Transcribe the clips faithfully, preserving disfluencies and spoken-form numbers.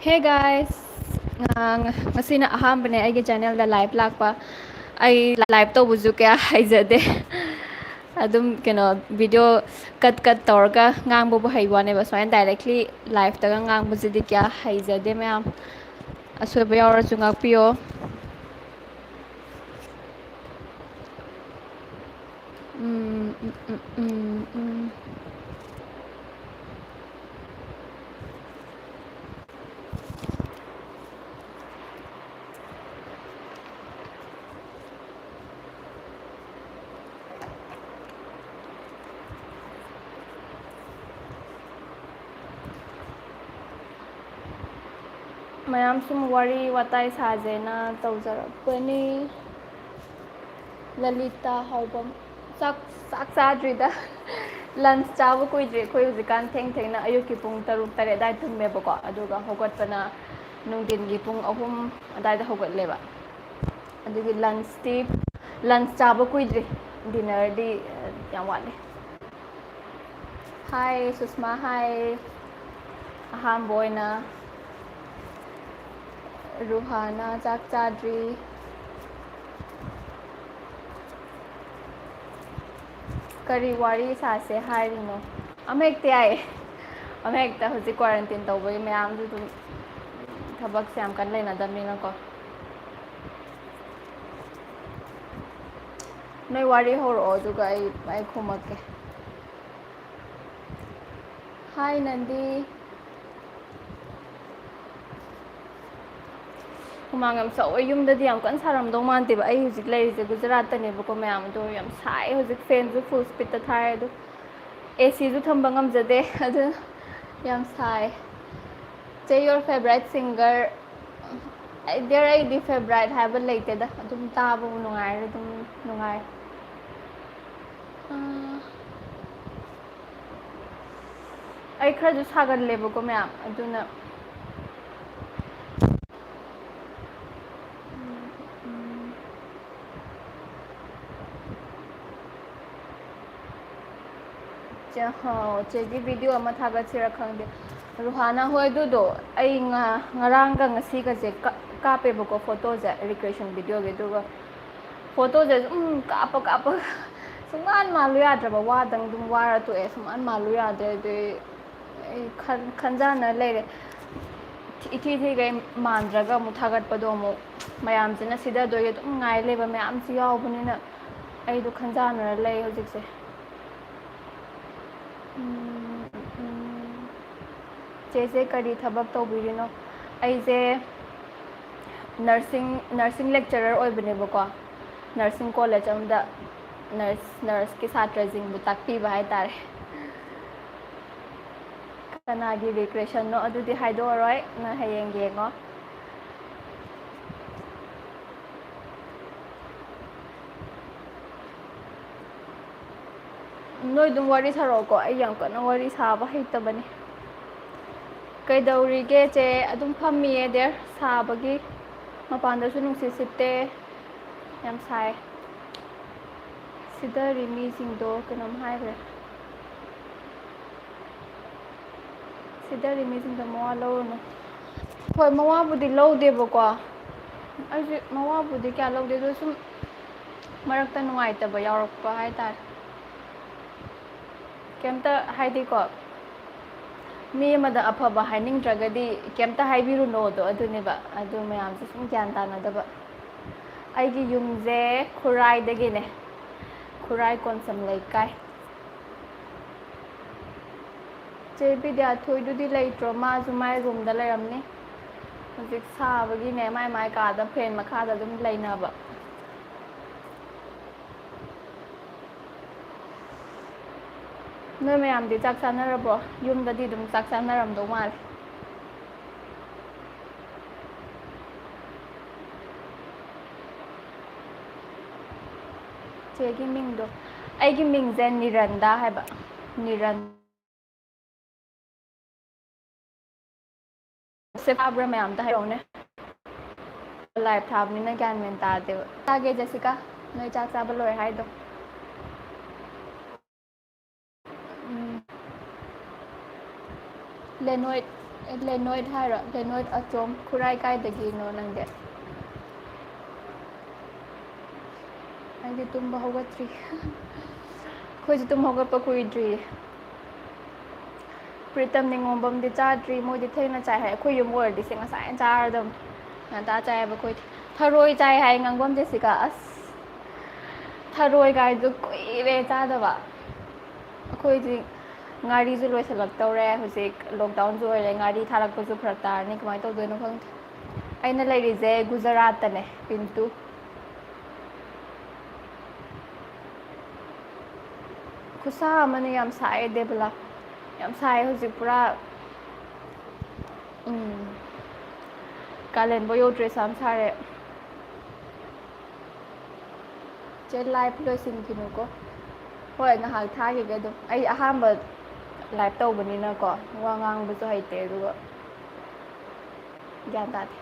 Hey guys! ꯑ, ꯉ-, ꯉꯁꯤꯅ ꯑꯍꯥꯟꯕꯅꯦ ꯑꯩꯒꯤ ꯆꯦꯅꯦꯜꯗ ꯂꯥꯏꯚ ꯂꯥꯛꯄ꯫ ꯑꯩ ꯂꯥꯏꯚ ꯇꯧꯕꯁꯨ ꯀꯌꯥ ꯍꯩꯖꯗꯦ꯫ ꯑꯗꯨꯝ ꯀꯩꯅꯣ, ꯚꯤꯗꯤꯑꯣ ꯀꯠ ꯀꯠ ꯇꯧꯔꯒ ꯉꯥꯡꯕꯕꯨ ꯍꯩꯕ ꯋꯥꯅꯦꯕ, ꯁꯨꯃꯥꯏꯅ ꯗꯥꯏꯔꯦꯛꯂꯤ ꯂꯥꯏꯚꯇꯒ ꯉꯥꯡꯕꯁꯤꯗꯤ ꯀꯌꯥ ꯍꯩꯖꯗꯦ ꯃꯌꯥꯝ꯫ ꯑꯁꯣꯏꯕ ꯌꯥꯎꯔꯁꯨ ꯉꯥꯛꯄꯤꯌꯣ꯫ ꯎꯝ, ꯎꯝ, ꯎꯝ, ꯎꯝ, ꯎꯝ꯫ ꯃꯌꯥꯝ ꯁꯨꯝ ꯋꯥꯔꯤ ꯋꯥꯇꯥꯏ ꯁꯥꯖꯦꯅ ꯇꯧꯖꯔꯛꯄꯅꯤ꯫ ꯂꯂꯤꯇꯥ ꯍꯥꯎꯕꯝ꯫ ꯆꯥꯛ, ꯆꯥꯛ ꯆꯥꯗ꯭ꯔꯤꯗ꯫ ꯂꯟꯁ ꯆꯥꯕ ꯀꯨꯏꯗ꯭ꯔꯤ꯫ ꯑꯩꯈꯣꯏ ꯍꯧꯖꯤꯛꯀꯥꯟ ꯊꯦꯡ ꯊꯦꯡꯅ ꯑꯌꯨꯛꯀꯤ ꯄꯨꯡ ꯇꯔꯨꯛ ꯇꯔꯦꯠ ꯑꯗꯥꯏ ꯇꯨꯝꯃꯦꯕꯀꯣ꯫ ꯑꯗꯨꯒ ꯍꯧꯒꯠꯄꯅ ꯅꯨꯡꯊꯤꯟꯒꯤ ꯄꯨꯡ ꯑꯍꯨꯝ ꯑꯗꯥꯏꯗ ꯍꯧꯒꯠꯂꯦꯕ꯫ ꯑꯗꯨꯒꯤ ꯂꯟꯁꯇꯤ, ꯂꯟꯁ ꯆꯥꯕ ꯀꯨꯏꯗ꯭ꯔꯤ꯫ ꯗꯤꯅꯔꯗꯤ, ꯑ, ꯌꯥꯝ ꯋꯥꯠꯂꯤ꯫ ꯍꯥꯏ ꯁꯨꯁꯃꯥ, ꯍꯥꯏ꯫ ꯑꯍꯥꯟꯕ ꯑꯣꯏꯅ ꯔꯨꯍꯥꯅ ꯆꯥꯛ ꯆꯥꯗ꯭ꯔꯤ꯫ ꯀꯔꯤ ꯋꯥꯔꯤ ꯁꯥꯁꯦ ꯍꯥꯏꯔꯤꯅꯣ? ꯑꯃ ꯍꯦꯛꯇ ꯌꯥꯏꯌꯦ꯫ ꯑꯃ ꯍꯦꯛꯇ, ꯍꯧꯖꯤꯛ ꯀ꯭ꯋꯥꯔꯦꯟꯇꯤꯟ ꯇꯧꯕꯒꯤ ꯃꯌꯥꯝꯁꯨ ꯑꯗꯨꯝ ꯊꯕꯛꯁꯦ ꯌꯥꯝ ꯀꯟꯅ ꯂꯩꯅꯗꯕꯅꯤꯅꯀꯣ꯫ ꯅꯣꯏ ꯋꯥꯔꯤ ꯍꯧꯔꯛꯑꯣ, ꯑꯗꯨꯒ ꯑꯩ, ꯑꯩ ꯈꯨꯝꯃꯛꯀꯦ꯫ ꯍꯥꯏ ꯅꯟꯗꯤ꯫ ꯍꯨꯃꯥꯡ ꯌꯥꯝ ꯁꯧꯋꯦ꯫ ꯌꯨꯝꯗꯗꯤ ꯌꯥꯝ ꯀꯟꯅ ꯁꯥꯔꯝꯗꯧ ꯃꯥꯟꯗꯦꯕ꯫ ꯑꯩ ꯍꯧꯖꯤꯛ ꯂꯩꯔꯤꯁꯦ ꯒꯨꯖꯔꯥꯠꯇꯅꯦꯕꯀꯣ, ꯃꯌꯥꯝ꯫ ꯑꯗꯣ ꯌꯥꯝ ꯁꯥꯏ ꯍꯧꯖꯤꯛ꯫ ꯐꯦꯟꯁꯨ ꯐꯨꯜ ꯁ꯭ꯄꯤꯠꯇ ꯊꯥꯏ꯫ ꯑꯗꯣ ꯑꯦ ꯁꯤꯁꯨ ꯊꯝꯕ ꯉꯝꯖꯗꯦ꯫ ꯑꯗꯨꯅ ꯌꯥꯝ ꯁꯥꯏ꯫ Say your favourite singer. ꯑꯩ, ꯗꯤꯌꯔ, ꯑꯩꯗꯤ ꯐꯦꯚꯣꯔꯥꯏꯠ ꯍꯥꯏꯕ ꯂꯩꯇꯦꯗ꯫ ꯑꯗꯨꯝ ꯇꯥꯕꯕꯨ ꯅꯨꯡꯉꯥꯏꯔꯗꯤ ꯑꯗꯨꯝ ꯅꯨꯡꯉꯥꯏ꯫ ꯑꯥ, ꯑꯩ ꯈꯔꯁꯨ ꯁꯥꯒꯜꯂꯦꯕꯀꯣ, ꯃꯌꯥꯝ, ꯑꯗꯨꯅ, ꯎꯝ, ꯎꯝ꯫ ꯆꯦ, ꯍꯥꯎ, ꯆꯦꯒꯤ ꯚꯤꯗꯤꯑꯣ ꯑꯃ ꯊꯥꯒꯠꯁꯤꯔ ꯈꯪꯗꯦ꯫ ꯔꯨꯍꯥꯅ, ꯍꯣꯏ, ꯑꯗꯨꯗꯣ ꯑꯩ ꯉ-, ꯉꯔꯥꯡꯒ ꯉꯁꯤꯒꯁꯦ ꯀ-, ꯀꯥꯞꯄꯦꯕꯀꯣ ꯐꯣꯇꯣꯁꯦ, recreation videoꯒꯤ꯫ ꯑꯗꯨꯒ ꯐꯣꯇꯣꯁꯦ ꯁꯨꯝ ꯀꯥꯞꯄ ꯀꯥꯞꯄ ꯁꯨꯡꯃꯥꯟ ꯃꯥꯜꯂꯨ ꯌꯥꯗ꯭ꯔꯕ, ꯋꯥꯗꯪ ꯑꯗꯨꯝ ꯋꯥꯔ ꯇꯣꯛꯑꯦ, ꯁꯨꯡꯃꯥꯟ ꯃꯥꯜꯂꯨ ꯌꯥꯗ꯭ꯔꯦ꯫ ꯑꯗꯨꯏ ꯑꯩ ꯈꯟ-, ꯈꯟꯖꯥꯟꯅ ꯂꯩꯔꯦ꯫ ꯏꯊꯤ ꯊꯤꯈꯩ ꯃꯥꯟꯗ꯭ꯔꯒ ꯑꯃꯨꯛ ꯊꯥꯒꯠꯄꯗꯣ ꯑꯃꯨꯛ ꯃꯌꯥꯝꯁꯤꯅ ꯁꯤꯗꯗꯣꯏꯒꯤ ꯑꯗꯨꯝ ꯉꯥꯏ ꯂꯩꯕ ꯃꯌꯥꯝꯁꯨ ꯌꯥꯎꯕꯅꯤꯅ ꯑꯩꯗꯣ ꯈꯟꯖꯥꯟꯅꯔ ꯂꯩ ꯍꯧꯖꯤꯛꯁꯦ꯫ ꯎꯝ, ꯎꯝ꯫ ꯆꯦꯁꯦ ꯀꯔꯤ ꯊꯕꯛ ꯇꯧꯕꯤꯔꯤꯅꯣ? ꯑꯩꯁꯦ nursing, nursing lecturer ꯑꯣꯏꯕꯅꯦꯕꯀꯣ꯫ Nursing college ꯑꯃꯗ nurse, nurseꯀꯤ ꯁꯥꯇ꯭ꯔꯁꯤꯡꯕꯨ ꯇꯥꯛꯄꯤꯕ ꯍꯥꯏꯇꯥꯔꯦ꯫ ꯀꯅꯥꯒꯤ recreationꯅꯣ ꯑꯗꯨꯗꯤ ꯍꯥꯏꯗꯣꯛꯑꯔꯣꯏ, ꯅꯪ ꯍꯌꯦꯡ ꯌꯦꯡꯉꯣ꯫ ꯅꯣꯏ ꯑꯗꯨꯝ ꯋꯥꯔꯤ ꯁꯥꯔꯛꯑꯣꯀꯣ, ꯑꯩ ꯌꯥꯝ ꯀꯟꯅ ꯋꯥꯔꯤ ꯁꯥꯕ ꯍꯩꯇꯕꯅꯤ꯫ ꯀꯩꯗꯧꯔꯤꯒꯦ ꯆꯦ? ꯑꯗꯨꯝ ꯐꯝꯃꯤꯌꯦ dear, ꯁꯥꯕꯒꯤ꯫ ꯃꯄꯥꯟꯗꯁꯨ ꯅꯨꯡꯁꯤꯠ ꯁꯤꯠꯇꯦ, ꯌꯥꯝ ꯁꯥꯏ꯫ ꯁꯤꯗꯔꯤ ꯃꯤꯁꯤꯡꯗꯣ ꯀꯩꯅꯣꯝ ꯍꯥꯏꯈ꯭ꯔꯦ꯫ ꯁꯤꯗꯔꯤ ꯃꯤꯁꯤꯡꯗꯣ ꯃꯋꯥ ꯂꯧꯔꯨꯅꯨ꯫ ꯍꯣꯏ, ꯃꯋꯥꯕꯨꯗꯤ ꯂꯧꯗꯦꯕꯀꯣ꯫ ꯑꯩꯁꯦ ꯃꯋꯥꯕꯨꯗꯤ ꯀꯌꯥ ꯂꯧꯗꯦ, ꯑꯗꯣ ꯁꯨꯝ ꯃꯔꯛꯇ ꯅꯨꯡꯉꯥꯏꯇꯕ ꯌꯥꯎꯔꯛꯄ ꯍꯥꯏꯇꯥꯔꯦ꯫ ꯀꯩꯝꯇ ꯍꯥꯏꯗꯤꯀꯣ, ꯃꯤ ꯑꯃꯗ ꯑꯐꯕ ꯍꯥꯏꯅꯤꯡꯗ꯭ꯔꯒꯗꯤ ꯀꯩꯝꯇ ꯍꯥꯏꯕꯤꯔꯨꯅꯣꯗꯣ ꯑꯗꯨꯅꯦꯕ꯫ ꯑꯗꯨ ꯃꯌꯥꯝꯁꯦ ꯁꯨꯝ ꯒ꯭ꯌꯥꯟ ꯇꯥꯅꯗꯕ꯫ ꯑꯩꯒꯤ ꯌꯨꯝꯁꯦ ꯈꯨꯔꯥꯏꯗꯒꯤꯅꯦ, ꯈꯨꯔꯥꯏ ꯀꯣꯟꯁꯝ ꯂꯩꯀꯥꯏ꯫ ꯆꯦ ꯕꯤꯗ꯭ꯌꯥꯊꯣꯏꯗꯨꯗꯤ ꯂꯩꯇ꯭ꯔꯣ? ꯃꯥꯁꯨ ꯃꯥꯏ ꯔꯨꯝꯗ ꯂꯩꯔꯝꯅꯤ꯫ ꯍꯧꯖꯤꯛ ꯁꯥꯕꯒꯤꯅꯦ, ꯃꯥꯏ ꯃꯥꯏ ꯀꯥꯗ ꯐꯦꯟ ꯃꯈꯥꯗ ꯑꯗꯨꯝ ꯂꯩꯅꯕ꯫ ꯅꯣꯏ ꯃꯌꯥꯝꯗꯤ ꯆꯥꯛ ꯆꯥꯅꯔꯕꯣ? ꯌꯨꯝꯗꯗꯤ ꯑꯗꯨꯝ ꯆꯥꯛ ꯆꯥꯅꯔꯝꯗꯧ ꯃꯥꯜꯂꯦ꯫ ꯆꯦꯒꯤ ꯃꯤꯡꯗꯣ, ꯑꯩꯒꯤ ꯃꯤꯡꯁꯦ ꯅꯤꯔꯟꯗꯥ ꯍꯥꯏꯕ꯫ ꯅꯤꯔꯟ꯫ ꯁꯦ ꯇꯥꯕ꯭ꯔꯥ ꯃꯌꯥꯝꯗ ꯍꯥꯏꯔꯛꯎꯅꯦ꯫ Live ꯊꯥꯕꯅꯤꯅ ꯒ꯭ꯌꯥꯟ ꯃꯦꯟ ꯇꯥꯗꯦꯕ꯫ ꯆꯥꯒꯦ ꯖꯦꯁꯤꯀꯥ, ꯅꯣꯏ ꯆꯥꯛ ꯆꯥꯕ ꯂꯣꯏꯔꯦ ꯍꯥꯏꯗꯣ꯫ ꯎꯝ꯫ ꯂꯦꯅꯣꯏꯠ, ꯂꯦꯅꯣꯏꯠ ꯍꯥꯏꯔꯣ? ꯂꯦꯅꯣꯏꯠ ꯑꯆꯣꯝ꯫ ꯈꯨꯔꯥꯏ ꯀꯥꯏꯗꯒꯤꯅꯣ ꯅꯪꯗꯤ? ꯑꯩꯗꯤ ꯇꯨꯝꯕ ꯍꯧꯒꯠꯇ꯭ꯔꯤ꯫ ꯑꯩꯈꯣꯏꯁꯨ ꯇꯨꯝ ꯍꯧꯒꯠꯄ ꯀꯨꯏꯗ꯭ꯔꯤꯌꯦ꯫ ꯄ꯭ꯔꯤꯇꯝ ꯅꯤꯉꯣꯝꯕꯝꯗꯤ ꯆꯥꯗ꯭ꯔꯤ, ꯃꯣꯏꯗꯤ ꯊꯦꯡꯅ ꯆꯥꯏ ꯍꯥꯏ꯫ ꯑꯩꯈꯣꯏ ꯌꯨꯝ ꯑꯣꯏꯔꯗꯤ ꯁꯤ ꯉꯁꯥꯏꯅ ꯆꯥꯔꯗꯝꯅꯤ꯫ ꯉꯟꯇꯥ ꯆꯥꯏꯌꯦꯕ ꯑꯩꯈꯣꯏꯗꯤ꯫ ꯊꯔꯣꯏ ꯆꯥꯏ ꯍꯥꯏ ꯉꯥꯡꯕꯝ ꯖꯦꯁꯤꯀꯥ꯫ ꯑꯁ, ꯊꯔꯣꯏ ꯀꯥꯏꯗꯨ ꯀꯨꯏꯔꯦ ꯆꯥꯗꯕ꯫ ꯑꯩꯈꯣꯏꯗꯤ ꯉꯥꯔꯤꯁꯨ ꯂꯣꯏꯁꯤꯜꯂꯛꯇꯧꯔꯦ ꯍꯧꯖꯤꯛ, ꯂꯣꯛꯗꯥꯎꯟꯁꯨ ꯑꯣꯏꯔꯦ, ꯉꯥꯔꯤ ꯊꯥꯔꯛꯄꯁꯨ ꯐꯔꯛ ꯇꯥꯔꯅꯤ, ꯀꯃꯥꯏꯅ ꯇꯧꯗꯣꯏꯅꯣ ꯈꯪꯗꯦ꯫ ꯑꯩꯅ ꯂꯩꯔꯤꯁꯦ ꯒꯨꯖꯔꯥꯠꯇꯅꯦ, ꯄꯤꯟꯇꯨ꯫ ꯈꯨꯠꯁꯥ ꯑꯃꯅꯦ, ꯌꯥꯝ ꯁꯥꯏꯌꯦ ꯗꯦꯕꯂꯥ, ꯌꯥꯝ ꯁꯥꯏꯌꯦ ꯍꯧꯖꯤꯛ ꯄꯨꯔꯥ꯫ ꯎꯝ, ꯀꯥꯂꯦꯟꯕꯧ ꯌꯧꯗ꯭ꯔꯦ, ꯁꯥꯝ ꯁꯥꯔꯦ꯫ ꯆꯦ, ꯂꯥꯏꯐ ꯂꯣꯏꯁꯤꯟꯈꯤꯅꯨꯀꯣ꯫ ꯍꯣꯏ, ꯉꯥꯏꯍꯥꯛ ꯊꯥꯈꯤꯒꯦ ꯑꯗꯨꯝ꯫ ꯑꯩ ꯑꯍꯥꯟꯕ ꯂꯥꯏꯐ ꯇꯧꯕꯅꯤꯅꯀꯣ, ꯋꯥ ꯉꯥꯡꯕꯁꯨ ꯍꯩꯇꯦ, ꯑꯗꯨꯒ ꯒ꯭ꯌꯥꯟ ꯇꯥꯗꯦ꯫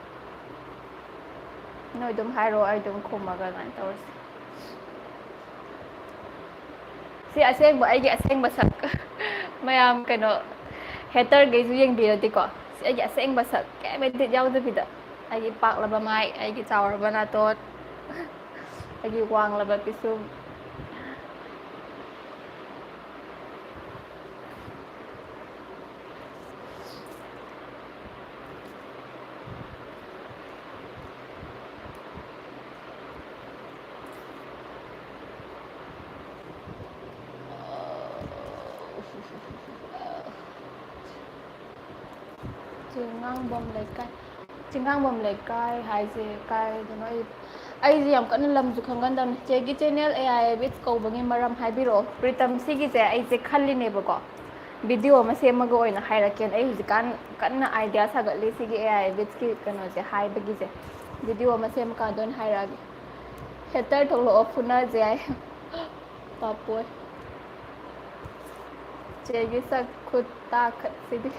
ꯅꯣꯏ ꯑꯗꯨꯝ ꯍꯥꯏꯔꯛꯑꯣ, ꯑꯩ ꯑꯗꯨꯝ ꯈꯨꯝꯃꯒ ꯑꯗꯨꯃꯥꯏꯅ ꯇꯧꯔꯁꯤ꯫ ꯁꯤ ꯑꯁꯦꯡꯕ, ꯑꯩꯒꯤ ꯑꯁꯦꯡꯕ ꯁꯛ꯫ ꯃꯌꯥꯝ ꯀꯩꯅꯣ, ꯍꯦꯇꯔꯈꯩꯁꯨ ꯌꯦꯡꯕꯤꯔꯗꯤꯀꯣ, ꯁꯤ ꯑꯩꯒꯤ ꯑꯁꯦꯡꯕ ꯁꯛ, ꯀꯩꯝ ꯏꯗꯤꯠ ꯌꯥꯎꯗꯕꯤꯗ꯫ ꯑꯩꯒꯤ ꯄꯥꯛꯂꯕ ꯃꯥꯏ, ꯑꯩꯒꯤ ꯆꯥꯎꯔꯕ ꯅꯥꯇꯣꯟ, ꯑꯩꯒꯤ ꯋꯥꯡꯂꯕ ꯄꯤꯁꯨꯝ꯫ ꯆꯤꯡꯉꯥꯡꯕꯝ ꯂꯩꯀꯥꯏ꯫ ꯆꯤꯡꯉꯥꯡꯕꯝ ꯂꯩꯀꯥꯏ ꯍꯥꯏꯁꯦ ꯀꯥꯏꯗꯅꯣ? ꯑꯩ, ꯑꯩꯁꯦ ꯌꯥꯝ ꯀꯟꯅ ꯂꯝꯁꯨ ꯈꯪꯒꯟꯗꯕꯅꯤ꯫ ꯆꯦꯒꯤ ꯆꯦꯅꯦꯜ ꯑꯦ ꯑꯥꯏ ꯑꯦꯕꯤꯠꯁ ꯀꯧꯕꯒꯤ ꯃꯔꯝ ꯍꯥꯏꯕꯤꯔꯛꯑꯣ꯫ ꯄ꯭ꯔꯤꯇꯝ, ꯁꯤꯒꯤꯁꯦ ꯑꯩꯁꯦ ꯈꯜꯂꯤꯅꯦꯕꯀꯣ, ꯚꯤꯗꯤꯑꯣ ꯑꯃ ꯁꯦꯝꯃꯒ ꯑꯣꯏꯅ ꯍꯥꯏꯔꯛꯀꯦꯅ꯫ ꯑꯩ ꯍꯧꯖꯤꯛꯀꯥꯟ ꯀꯟꯅ ꯑꯥꯏꯗꯤꯌꯥ ꯁꯥꯒꯠꯂꯤ ꯁꯤꯒꯤ ꯑꯦ ꯑꯥꯏ ꯑꯦꯕꯤꯠꯁꯀꯤ ꯀꯩꯅꯣꯁꯦ ꯍꯥꯏꯕꯒꯤꯁꯦ꯫ ꯚꯤꯗꯤꯑꯣ ꯑꯃ ꯁꯦꯝꯃꯀꯥꯟꯗ ꯑꯣꯏꯅ ꯍꯥꯏꯔꯛꯑꯒꯦ꯫ ꯍꯦꯇꯔ ꯊꯣꯛꯂꯛꯑꯣ, ꯐꯨꯅꯁꯦ ꯍꯥꯏ꯫ ꯄꯥꯄꯣꯏ꯫ ꯆꯦꯒꯤ ꯁꯛ ꯈꯨꯠ ꯇꯥꯈꯠꯁꯤꯗꯤ꯫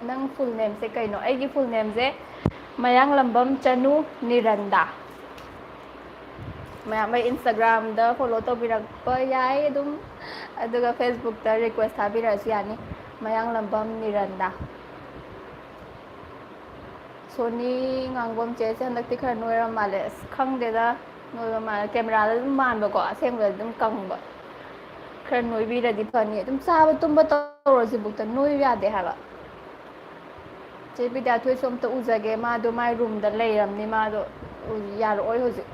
ꯅꯪ ꯐꯨꯜ ꯅꯦꯝꯁꯦ ꯀꯩꯅꯣ? ꯑꯩꯒꯤ ꯐꯨꯜ ꯅꯦꯝꯁꯦ ꯃꯌꯥꯡꯂꯝꯕꯝ ꯆꯅꯨ ꯅꯤꯔꯟꯗꯥ꯫ ꯃꯌꯥꯝ ꯑꯩ Instagram-ꯗ follow ꯇꯧꯕꯤꯔꯛꯄ ꯌꯥꯏ ꯑꯗꯨꯝ, ꯑꯗꯨꯒ Facebook-ꯇ request ꯊꯥꯕꯤꯔꯛꯑꯁꯨ ꯌꯥꯅꯤ꯫ ꯃꯌꯥꯡꯂꯝꯕꯝ ꯅꯤꯔꯟꯗꯥ꯫ ꯁꯣꯅꯤ ꯉꯥꯡꯕꯝ ꯆꯦꯁꯦ ꯍꯟꯗꯛꯇꯤ ꯈꯔ ꯅꯣꯏꯔ ꯃꯥꯜꯂꯦ꯫ ꯑꯁ, ꯈꯪꯗꯦꯗ, ꯅꯣꯏꯕ ꯃꯥꯜꯂꯦ꯫ Camera-ꯗ ꯑꯗꯨꯝ ꯃꯥꯟꯕꯀꯣ, ꯑꯁꯦꯡꯕꯗꯗꯤ ꯑꯗꯨꯝ ꯀꯪꯕ꯫ ꯈꯔ ꯅꯣꯏꯕꯤꯔꯗꯤ ꯐꯅꯤ꯫ ꯑꯗꯨꯝ ꯆꯥꯕ ꯇꯨꯝꯕ ꯇꯧꯔꯁꯤꯕꯨꯛꯇ ꯅꯣꯏꯌꯨ ꯌꯥꯗꯦ ꯍꯥꯏꯕ꯫ ꯆꯦ ꯕꯤꯗ꯭ꯌꯥꯊꯣꯏꯁꯨ ꯑꯝꯇ ꯎꯖꯒꯦ꯫ ꯃꯥꯗꯣ ꯃꯥꯏ room-ꯗ ꯂꯩꯔꯝꯅꯤ꯫ ꯃꯥꯗꯣ ꯎ-, ꯌꯥꯔꯛꯑꯣꯏ ꯍꯧꯖꯤꯛ꯫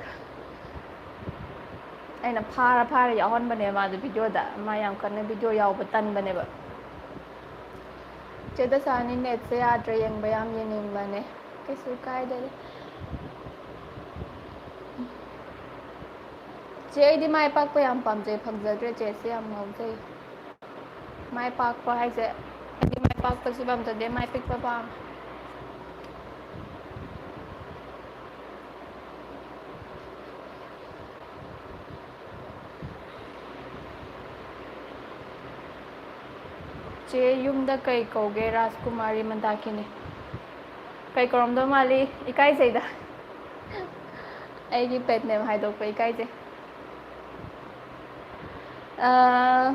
ꯑꯩꯅ ꯐꯥꯔ ꯐꯥꯔ ꯌꯥꯎꯍꯟꯕꯅꯦ ꯃꯥꯗꯣ video-ꯗ꯫ ꯃꯥ ꯌꯥꯝ ꯀꯟꯅ video ꯌꯥꯎꯕ ꯇꯟꯕꯅꯦꯕ꯫ ꯆꯦ ꯗꯁꯥꯅꯤ, net-ꯁꯦ ꯌꯥꯗ꯭ꯔꯦ, ꯌꯦꯡꯕ ꯌꯥꯝ ꯌꯦꯡꯅꯤꯡꯕꯅꯦ꯫ ꯀꯩꯁꯨ ꯀꯥꯏꯗꯦꯗ꯫ ꯆꯦ, ꯑꯩꯗꯤ ꯃꯥꯏ ꯄꯥꯛꯄ ꯌꯥꯝ ꯄꯥꯝꯖꯩ, ꯐꯪꯖꯗ꯭ꯔꯦ꯫ ꯆꯦꯁꯦ ꯌꯥꯝ ꯉꯥꯎꯖꯩ꯫ ꯃꯥꯏ ꯄꯥꯛꯄ ꯍꯥꯏꯁꯦ, ꯑꯩꯗꯤ ꯃꯥꯏ ꯄꯥꯛꯄꯁꯨ ꯄꯥꯝꯖꯗꯦ, ꯃꯥꯏ ꯄꯤꯛꯄ ꯄꯥꯝꯃꯦ꯫ ꯆꯦ, ꯌꯨꯝꯗ ꯀꯩ ꯀꯧꯒꯦ? ꯔꯥꯖꯀꯨꯃꯥꯔꯤ ꯃꯟꯗꯥꯀꯤꯅꯤ꯫ ꯀꯩ ꯀꯧꯔꯝꯗꯧ ꯃꯥꯜꯂꯤ? ꯏꯀꯥꯏꯖꯩꯗ꯫ ꯑꯩꯒꯤ pet name ꯍꯥꯏꯗꯣꯛꯄ ꯏꯀꯥꯏꯖꯩ꯫ ꯑꯥ,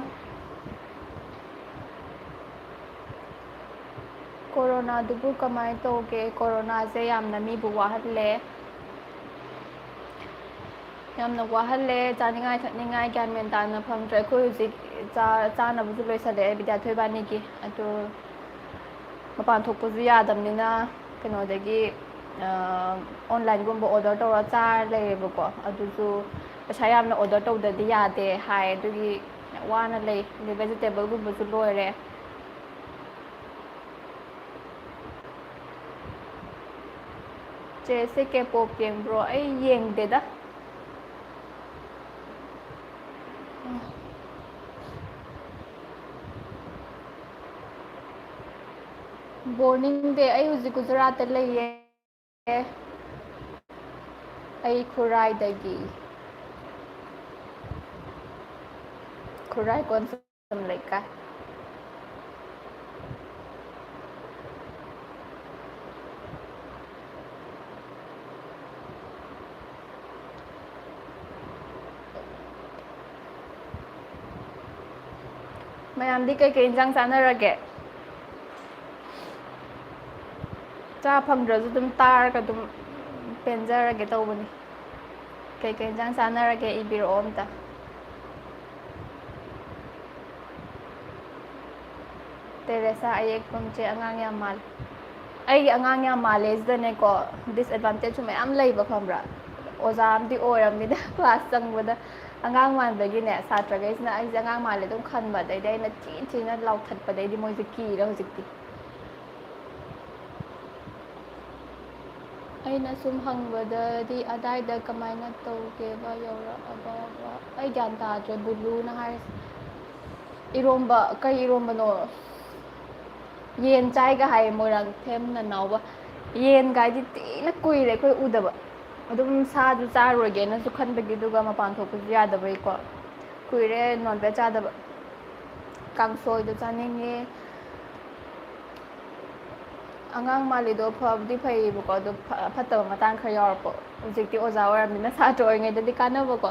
ꯀꯣꯔꯣꯅꯥꯗꯨꯕꯨ ꯀꯃꯥꯏꯅ ꯇꯧꯒꯦ? ꯀꯣꯔꯣꯅꯥꯁꯦ ꯌꯥꯝꯅ ꯃꯤꯕꯨ ꯋꯥꯍꯜꯂꯦ꯫ ꯌꯥꯝꯅ ꯋꯥꯍꯜꯂꯦ꯫ ꯆꯥꯅꯤꯡꯉꯥꯏ ꯊꯛꯅꯤꯡꯉꯥꯏ ꯒ꯭ꯌꯥꯟ ꯃꯦꯟ ꯇꯥꯅ ꯐꯪꯗ꯭ꯔꯦ꯫ ꯑꯩꯈꯣꯏ ꯍꯧꯖꯤꯛ ꯆꯥ-, ꯆꯥꯅꯕꯁꯨ ꯂꯣꯏꯁꯜꯂꯛꯑꯦ ꯕꯤꯗ꯭ꯌꯥꯊꯣꯏ ꯏꯕꯥꯅꯤꯒꯤ꯫ ꯑꯗꯨ ꯃꯄꯥꯟ ꯊꯣꯛꯄꯁꯨ ꯌꯥꯗꯕꯅꯤꯅ ꯀꯩꯅꯣꯗꯒꯤ, ꯑ, online-ꯒꯨꯝꯕ order ꯇꯧꯔ ꯆꯥꯔ ꯂꯩꯔꯦꯕꯀꯣ꯫ ꯑꯗꯨꯁꯨ ꯄꯩꯁꯥ ꯌꯥꯝꯅ order ꯇꯧꯗ꯭ꯔꯗꯤ ꯌꯥꯗꯦ ꯍꯥꯏ꯫ ꯑꯗꯨꯒꯤ ꯋꯥꯅ ꯂꯩ꯫ ꯑꯗꯩ vegetable-ꯒꯨꯝꯕꯁꯨ ꯂꯣꯏꯔꯦ꯫ ꯆꯦꯁꯦ K-pop ꯌꯦꯡꯕ꯭ꯔꯣ? ꯑꯩ ꯌꯦꯡꯗꯦꯗ꯫ Boring day꯫ ꯑꯩ ꯍꯧꯖꯤꯛ ꯒꯨꯖꯔꯥꯠꯇ ꯂꯩꯌꯦ꯫ ꯑꯩ ꯈꯨꯔꯥꯏꯗꯒꯤ꯫ ꯈꯨꯔꯥꯏ ꯀꯣꯟꯁꯝ ꯂꯩꯀꯥꯏ꯫ ꯃꯌꯥꯝꯗꯤ ꯀꯩꯀꯩ ꯏꯟꯁꯥꯡ ꯆꯥꯅꯔꯒꯦ? ꯆꯥ ꯐꯪꯗ꯭ꯔꯁꯨ ꯑꯗꯨꯝ ꯇꯥꯔꯒ ꯑꯗꯨꯝ ꯄꯦꯟꯖꯔꯒꯦ ꯇꯧꯕꯅꯤ꯫ ꯀꯩꯀꯩ ꯏꯟꯁꯥꯡ ꯆꯥꯅꯔꯒꯦ ꯏꯕꯤꯔꯛꯑꯣ ꯑꯝꯇ꯫ ꯇꯦꯔꯦꯁꯥ ꯑꯌꯦꯛꯄꯝꯁꯦ ꯑꯉꯥꯡ ꯌꯥꯝ ꯃꯥꯜꯂꯦ꯫ ꯑꯩꯒꯤ ꯑꯉꯥꯡ ꯌꯥꯝ ꯃꯥꯜꯂꯦ ꯁꯤꯗꯅꯦꯀꯣ, disadvantageꯁꯨ ꯃꯌꯥꯝ ꯂꯩꯕ ꯈꯪꯕ꯭ꯔꯥ? ꯑꯣꯖꯥ ꯑꯃꯗꯤ ꯑꯣꯏꯔꯕꯅꯤꯅ class ꯆꯪꯕꯗ ꯑꯉꯥꯡ ꯃꯥꯟꯕꯒꯤꯅꯦ, ꯁꯥꯇ꯭ꯔꯈꯩꯁꯤꯅ ꯑꯩꯁꯦ ꯑꯉꯥꯡ ꯃꯥꯜꯂꯦ ꯑꯗꯨꯝ ꯈꯟꯕ꯫ ꯑꯗꯩꯗꯤ ꯑꯩꯅ ꯊꯤ ꯊꯤꯅ ꯂꯥꯎꯊꯠꯄꯗꯩꯗꯤ ꯃꯣꯏꯁꯦ ꯀꯤꯔꯦ ꯍꯧꯖꯤꯛꯇꯤ꯫ ꯑꯩꯅ ꯁꯨꯝ ꯍꯪꯕꯗꯗꯤ ꯑꯗꯥꯏꯗ ꯀꯃꯥꯏꯅ ꯇꯧꯒꯦꯕ ꯌꯧꯔꯛꯑꯕ? ꯑꯩ ꯒ꯭ꯌꯥꯟ ꯇꯥꯗ꯭ꯔꯦ ꯕꯨꯂꯨꯅ ꯍꯥꯏꯔꯤꯁꯦ꯫ ꯏꯔꯣꯝꯕ, ꯀꯩ ꯏꯔꯣꯝꯕꯅꯣ? ꯌꯦꯟ ꯆꯥꯏꯒ ꯍꯥꯏꯌꯦ ꯃꯣꯏꯔꯥꯡꯊꯦꯝ ꯅꯅꯥꯎꯕ꯫ ꯌꯦꯟꯒꯥꯏꯗꯤ ꯊꯤꯅ ꯀꯨꯏꯔꯦ ꯑꯩꯈꯣꯏ ꯎꯗꯕ꯫ ꯑꯗꯨꯝ ꯁꯥꯁꯨ ꯆꯥꯔꯣꯏꯒꯦꯅꯁꯨ ꯈꯟꯕꯒꯤ, ꯑꯗꯨꯒ ꯃꯄꯥꯟ ꯊꯣꯛꯄꯁꯨ ꯌꯥꯗꯕꯩꯀꯣ꯫ ꯀꯨꯏꯔꯦ non-veg ꯆꯥꯗꯕ꯫ ꯀꯥꯡꯁꯣꯏꯗꯣ ꯆꯥꯅꯤꯡꯉꯦ꯫ ꯑꯉꯥꯡ ꯃꯥꯜꯂꯤꯗꯣ ꯐꯕꯨꯗꯤ ꯐꯩꯌꯦꯕꯀꯣ, ꯑꯗꯣ ꯐ-, ꯐꯠꯇꯕ ꯃꯇꯥꯡ ꯈꯔ ꯌꯥꯎꯔꯛꯄ꯫ ꯍꯧꯖꯤꯛꯇꯤ ꯑꯣꯖꯥ ꯑꯣꯏꯔꯕꯅꯤꯅ ꯁꯥꯇ꯭ꯔ ꯑꯣꯏꯔꯤꯉꯩꯗꯗꯤ ꯀꯥꯟꯅꯕꯀꯣ,